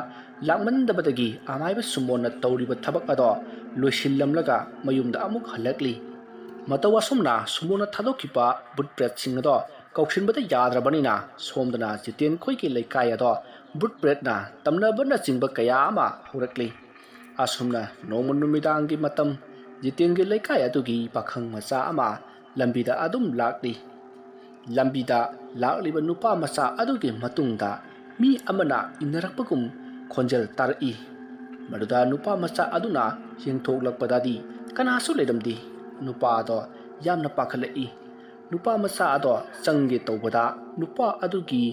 ꯂꯥꯛꯃꯟꯗꯕꯗꯒꯤ ꯑꯃꯥꯏꯕ ꯁꯨꯃꯣꯟꯅ ꯇꯧꯔꯤꯕ ꯊꯕꯛ ꯑꯗꯣ ꯂꯣꯏꯁꯤꯜꯂꯝꯂꯒ ꯃꯌꯨꯝꯗ ꯑꯃꯨꯛ ꯍꯜꯂꯛꯂꯤ꯫ ꯃꯇꯧ ꯑꯁꯨꯝꯅ ꯁꯨꯃꯣꯟꯅ ꯊꯥꯗꯣꯛꯈꯤꯕ ꯚꯨꯠ ꯄ꯭ꯔꯦꯠꯁꯤꯡ ꯑꯗꯣ ꯀꯧꯁꯤꯟꯕꯗ ꯌꯥꯗ꯭ꯔꯕꯅꯤꯅ, ꯁꯣꯝꯗꯅ ꯖꯤꯇꯦꯟ ꯈꯣꯏꯒꯤ ꯂꯩꯀꯥꯏ ꯑꯗꯣ ꯚꯨꯠ ꯄ꯭ꯔꯦꯠꯅ ꯇꯝꯅꯕꯅꯆꯤꯡꯕ ꯀꯌꯥ ꯑꯃ ꯍꯧꯔꯛꯂꯤ꯫ ꯑꯁꯨꯝꯅ ꯅꯣꯡꯃ ꯅꯨꯃꯤꯗꯥꯡꯒꯤ ꯃꯇꯝ, ꯖꯤꯇꯦꯟꯒꯤ ꯂꯩꯀꯥꯏ ꯑꯗꯨꯒꯤ ꯄꯥꯈꯪ ꯃꯆꯥ ꯑꯃ ꯂꯝꯕꯤꯗ ꯑꯗꯨꯝ ꯂꯥꯛꯂꯤ꯫ ꯂꯝꯕꯤꯗ ꯂꯥꯛꯂꯤꯕ ꯅꯨꯄꯥ ꯃꯆꯥ ꯑꯗꯨꯒꯤ ꯃꯇꯨꯡꯗ ꯃꯤ ꯑꯃꯅ ꯏꯟꯅꯔꯛꯄꯒꯨꯝ ꯈꯣꯟꯖꯦꯜ ꯇꯥꯔꯛꯏ꯫ ꯃꯗꯨꯗ ꯅꯨꯄꯥ ꯃꯆꯥ ꯑꯗꯨꯅ ꯌꯦꯡꯊꯣꯛꯂꯛꯄꯗꯗꯤ ꯀꯅꯥꯁꯨ ꯂꯩꯔꯝꯗꯦ꯫ ꯅꯨꯄꯥ ꯑꯗꯣ ꯌꯥꯝꯅ ꯄꯥꯈꯠꯂꯛꯏ꯫ ꯅꯨꯄꯥ ꯃꯆꯥ ꯑꯗꯣ ꯆꯪꯒꯦ ꯇꯧꯕꯗ ꯅꯨꯄꯥ ꯑꯗꯨꯒꯤ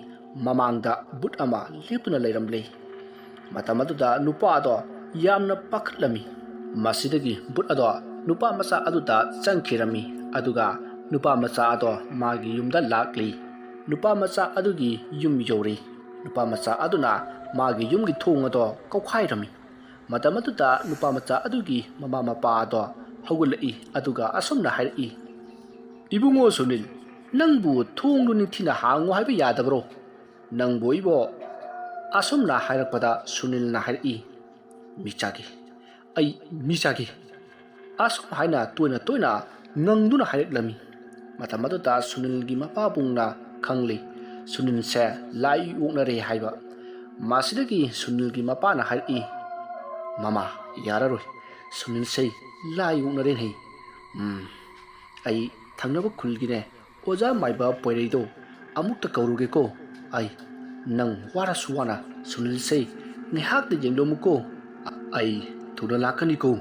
ꯃꯃꯥꯡꯗ ꯚꯨꯠ ꯑꯃ ꯂꯦꯞꯇꯨꯅ ꯂꯩꯔꯝꯂꯦ꯫ ꯃꯇꯝ ꯑꯗꯨꯗ ꯅꯨꯄꯥ ꯑꯗꯣ ꯌꯥꯝꯅ ꯄꯥꯈꯠꯂꯝꯃꯤ꯫ ꯃꯁꯤꯗꯒꯤ ꯚꯨꯠ ꯑꯗꯣ ꯅꯨꯄꯥ ꯃꯆꯥ ꯑꯗꯨꯗ ꯆꯪꯈꯤꯔꯝꯃꯤ꯫ ꯑꯗꯨꯒ ꯅꯨꯄꯥ ꯃꯆꯥ ꯑꯗꯣ ꯃꯥꯒꯤ ꯌꯨꯝꯗ ꯂꯥꯛꯂꯤ꯫ ꯅꯨꯄꯥ ꯃꯆꯥ ꯑꯗꯨꯒꯤ ꯌꯨꯝ ꯌꯧꯔꯤ꯫ ꯅꯨꯄꯥ ꯃꯆꯥ ꯑꯗꯨꯅ ꯃꯥꯒꯤ ꯌꯨꯝꯒꯤ ꯊꯣꯡ ꯑꯗꯣ ꯀꯧꯈꯥꯏꯔꯝꯃꯤ꯫ ꯃꯇꯝ ꯑꯗꯨꯗ ꯅꯨꯄꯥ ꯃꯆꯥ ꯑꯗꯨꯒꯤ ꯃꯃꯥ ꯃꯄꯥ ꯑꯗꯣ ꯍꯧꯒꯠꯂꯛꯏ, ꯑꯗꯨꯒ ꯑꯁꯨꯝꯅ ꯍꯥꯏꯔꯛꯏ, "ꯏꯕꯨꯡꯉꯣ ꯁꯨꯅꯤꯜ, ꯅꯪꯕꯨ ꯊꯣꯡꯗꯨ ꯅꯤꯡꯊꯤꯅ ꯍꯥꯡꯉꯨ ꯍꯥꯏꯕ ꯌꯥꯗꯕ꯭ꯔꯣ? ꯅꯪꯕꯨ ꯏꯕꯣ?" ꯑꯁꯨꯝꯅ ꯍꯥꯏꯔꯛꯄꯗ ꯁꯨꯅꯤꯜꯅ ꯍꯥꯏꯔꯛꯏ, "ꯃꯤꯆꯥꯒꯤ, ꯑꯩ ꯃꯤꯆꯥꯒꯤ"꯫ ꯑꯁꯨꯝ ꯍꯥꯏꯅ ꯇꯣꯏꯅ ꯇꯣꯏꯅ ꯉꯪꯗꯨꯅ ꯍꯥꯏꯔꯛꯂꯝꯃꯤ꯫ ꯃꯇꯝ ꯑꯗꯨꯗ ꯁꯨꯅꯤꯜꯒꯤ ꯃꯄꯥꯕꯨꯡꯅ ꯈꯪꯂꯤ, ꯁꯨꯅꯤꯜꯁꯦ ꯂꯥꯏ ꯑꯣꯛꯅꯔꯦ ꯍꯥꯏꯕ꯫ ꯃꯁꯤꯗꯒꯤ ꯁꯨꯅꯤꯜꯒꯤ ꯃꯄꯥꯅ ꯍꯥꯏꯔꯛꯏ, "ꯃꯃꯥ, ꯌꯥꯔꯔꯣꯏ, ꯁꯨꯅꯤꯜꯁꯦ ꯂꯥꯏ ꯑꯣꯛꯅꯔꯦꯅꯦ꯫ ꯎꯝ, ꯑꯩ ꯊꯪꯅꯕ ꯈꯨꯜꯒꯤꯅꯦ ꯑꯣꯖꯥ ꯃꯥꯏꯕ ꯄꯣꯏꯔꯩꯗꯣ ꯑꯃꯨꯛꯇ ꯀꯧꯔꯨꯒꯦꯀꯣ꯫ ꯑꯩ, ꯅꯪ ꯋꯥꯔꯁꯨ ꯋꯥꯅ ꯁꯨꯅꯤꯜꯁꯦ ꯉꯥꯏꯍꯥꯛꯇ ꯌꯦꯡꯂꯝꯃꯨꯀꯣ꯫ ꯑꯩ ꯊꯨꯅ ꯂꯥꯛꯀꯅꯤꯀꯣ"꯫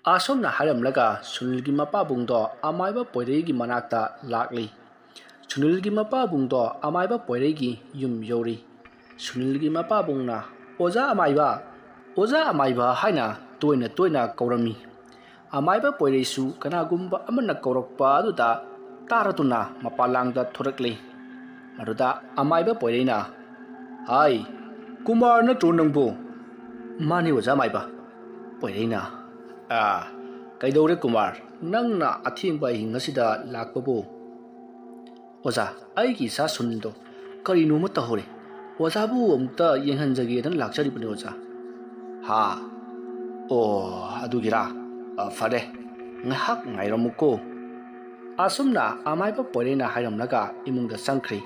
ꯑꯁꯨꯝꯅ ꯍꯥꯏꯔꯝꯂꯒ ꯁꯨꯅꯤꯜꯒꯤ ꯃꯄꯥꯕꯨꯡꯗꯣ ꯑꯃꯥꯏꯕ ꯄꯣꯏꯔꯩꯒꯤ ꯃꯅꯥꯛꯇ ꯂꯥꯛꯂꯤ꯫ ꯁꯨꯅꯤꯜꯒꯤ ꯃꯄꯥꯕꯨꯡꯗꯣ ꯑꯃꯥꯏꯕ ꯄꯣꯏꯔꯩꯒꯤ ꯌꯨꯝ ꯌꯧꯔꯤ꯫ ꯁꯨꯅꯤꯜꯒꯤ ꯃꯄꯥꯕꯨꯡꯅ, "ꯑꯣꯖꯥ ꯑꯃꯥꯏꯕ, ꯑꯣꯖꯥ ꯑꯃꯥꯏꯕ" ꯍꯥꯏꯅ ꯇꯣꯏꯅ ꯇꯣꯏꯅ ꯀꯧꯔꯝꯃꯤ꯫ ꯑꯃꯥꯏꯕ ꯄꯣꯏꯔꯩꯁꯨ ꯀꯅꯥꯒꯨꯝꯕ ꯑꯃꯅ ꯀꯧꯔꯛꯄ ꯑꯗꯨꯗ ꯇꯥꯔꯗꯨꯅ ꯃꯄꯥꯟꯂꯥꯡꯗ ꯊꯣꯔꯛꯂꯤ꯫ ꯃꯗꯨꯗ ꯑꯃꯥꯏꯕ ꯄꯣꯏꯔꯩꯅ, "ꯍꯥꯏ, ꯀꯨꯃꯥꯔ ꯅꯠꯇ꯭ꯔꯣ ꯅꯪꯕꯨ?" "ꯃꯥꯅꯤ ꯑꯣꯖꯥ ꯃꯥꯏꯕ"꯫ ꯄꯣꯏꯔꯩꯅ, "ꯑꯥ, ꯀꯩꯗꯧꯔꯦ ꯀꯨꯃꯥꯔ, ꯅꯪꯅ ꯑꯊꯦꯡꯕ ꯑꯍꯤꯡ ꯑꯁꯤꯗ ꯂꯥꯛꯄꯕꯨ?" "ꯑꯣꯖꯥ, ꯑꯩꯒꯤ ꯏꯆꯥ ꯁꯨꯅꯤꯜꯗꯣ ꯀꯔꯤꯅꯣꯃ ꯇꯧꯍꯧꯔꯦ꯫ ꯑꯣꯖꯥꯕꯨ ꯑꯃꯨꯛꯇ ꯌꯦꯡꯍꯟꯖꯒꯦꯗꯅ ꯂꯥꯛꯆꯔꯤꯕꯅꯤ ꯑꯣꯖꯥ"꯫ "ꯍꯥ? ꯑꯣ, ꯑꯗꯨꯒꯤꯔꯥ? ꯑ, ꯐꯔꯦ, ꯉꯥꯏꯍꯥꯛ ꯉꯥꯏꯔꯝꯃꯨꯀꯣ"꯫ ꯑꯁꯨꯝꯅ ꯑꯃꯥꯏꯕ ꯄꯣꯏꯔꯩꯅ ꯍꯥꯏꯔꯝꯂꯒ ꯏꯃꯨꯡꯗ ꯆꯪꯈ꯭ꯔꯦ꯫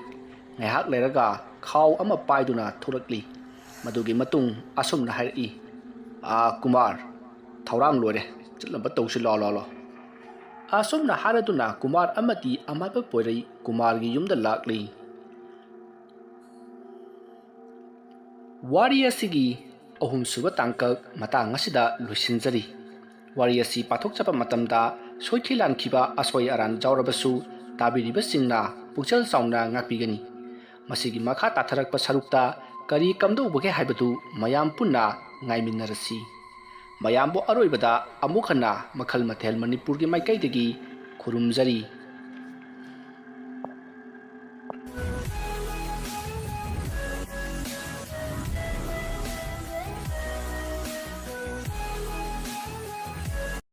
ꯉꯥꯏꯍꯥꯛ ꯂꯩꯔꯒ ꯈꯥꯎ ꯑꯃ ꯄꯥꯏꯗꯨꯅ ꯊꯣꯔꯛꯂꯤ꯫ ꯃꯗꯨꯒꯤ ꯃꯇꯨꯡ ꯑꯁꯨꯝꯅ ꯍꯥꯏꯔꯛꯏ, "ꯑꯥ, ꯀꯨꯃꯥꯔ, ꯊꯧꯔꯥꯡ ꯂꯣꯏꯔꯦ, ꯆꯠꯅꯕ ꯇꯧꯁꯤ, ꯂꯥꯎ, ꯂꯥꯎ, ꯂꯥꯎ"꯫ ꯑꯁꯨꯝꯅ ꯍꯥꯏꯔꯗꯨꯅ ꯀꯨꯃꯥꯔ ꯑꯃꯗꯤ ꯑꯃꯥꯏꯕ ꯄꯣꯏꯔꯩ ꯀꯨꯃꯥꯔꯒꯤ ꯌꯨꯝꯗ ꯂꯥꯛꯂꯤ꯫ ꯋꯥꯔꯤ ꯑꯁꯤꯒꯤ ꯑꯍꯨꯝꯁꯨꯕ ꯇꯥꯡꯀꯛ ꯃꯇꯥꯡ ꯑꯁꯤꯗ ꯂꯣꯏꯁꯤꯟꯖꯔꯤ꯫ ꯋꯥꯔꯤ ꯑꯁꯤ ꯄꯥꯊꯣꯛꯆꯕ ꯃꯇꯝꯗ ꯁꯣꯏꯈꯤ ꯂꯥꯟꯈꯤꯕ ꯑꯁꯣꯏ ꯑꯔꯥꯟ ꯌꯥꯎꯔꯕꯁꯨ ꯇꯥꯕꯤꯔꯤꯕꯁꯤꯡꯅ ꯄꯨꯛꯆꯦꯜ ꯆꯥꯎꯅ ꯉꯥꯛꯄꯤꯒꯅꯤ꯫ ꯃꯁꯤꯒꯤ ꯃꯈꯥ ꯇꯥꯊꯔꯛꯄ ꯁꯔꯨꯛꯇ ꯀꯔꯤ ꯀꯝꯗꯧꯕꯒꯦ ꯍꯥꯏꯕꯗꯨ ꯃꯌꯥꯝ ꯄꯨꯟꯅ ꯉꯥꯏꯃꯤꯟꯅꯔꯁꯤ꯫ ꯃꯌꯥꯝꯕꯨ ꯑꯔꯣꯏꯕꯗ ꯑꯃꯨꯛ ꯍꯟꯅ ꯃꯈꯜ ꯃꯊꯦꯜ ꯃꯅꯤꯄꯨꯔꯒꯤ ꯃꯥꯏꯀꯩꯗꯒꯤ ꯈꯨꯔꯨꯝꯖꯔꯤ꯫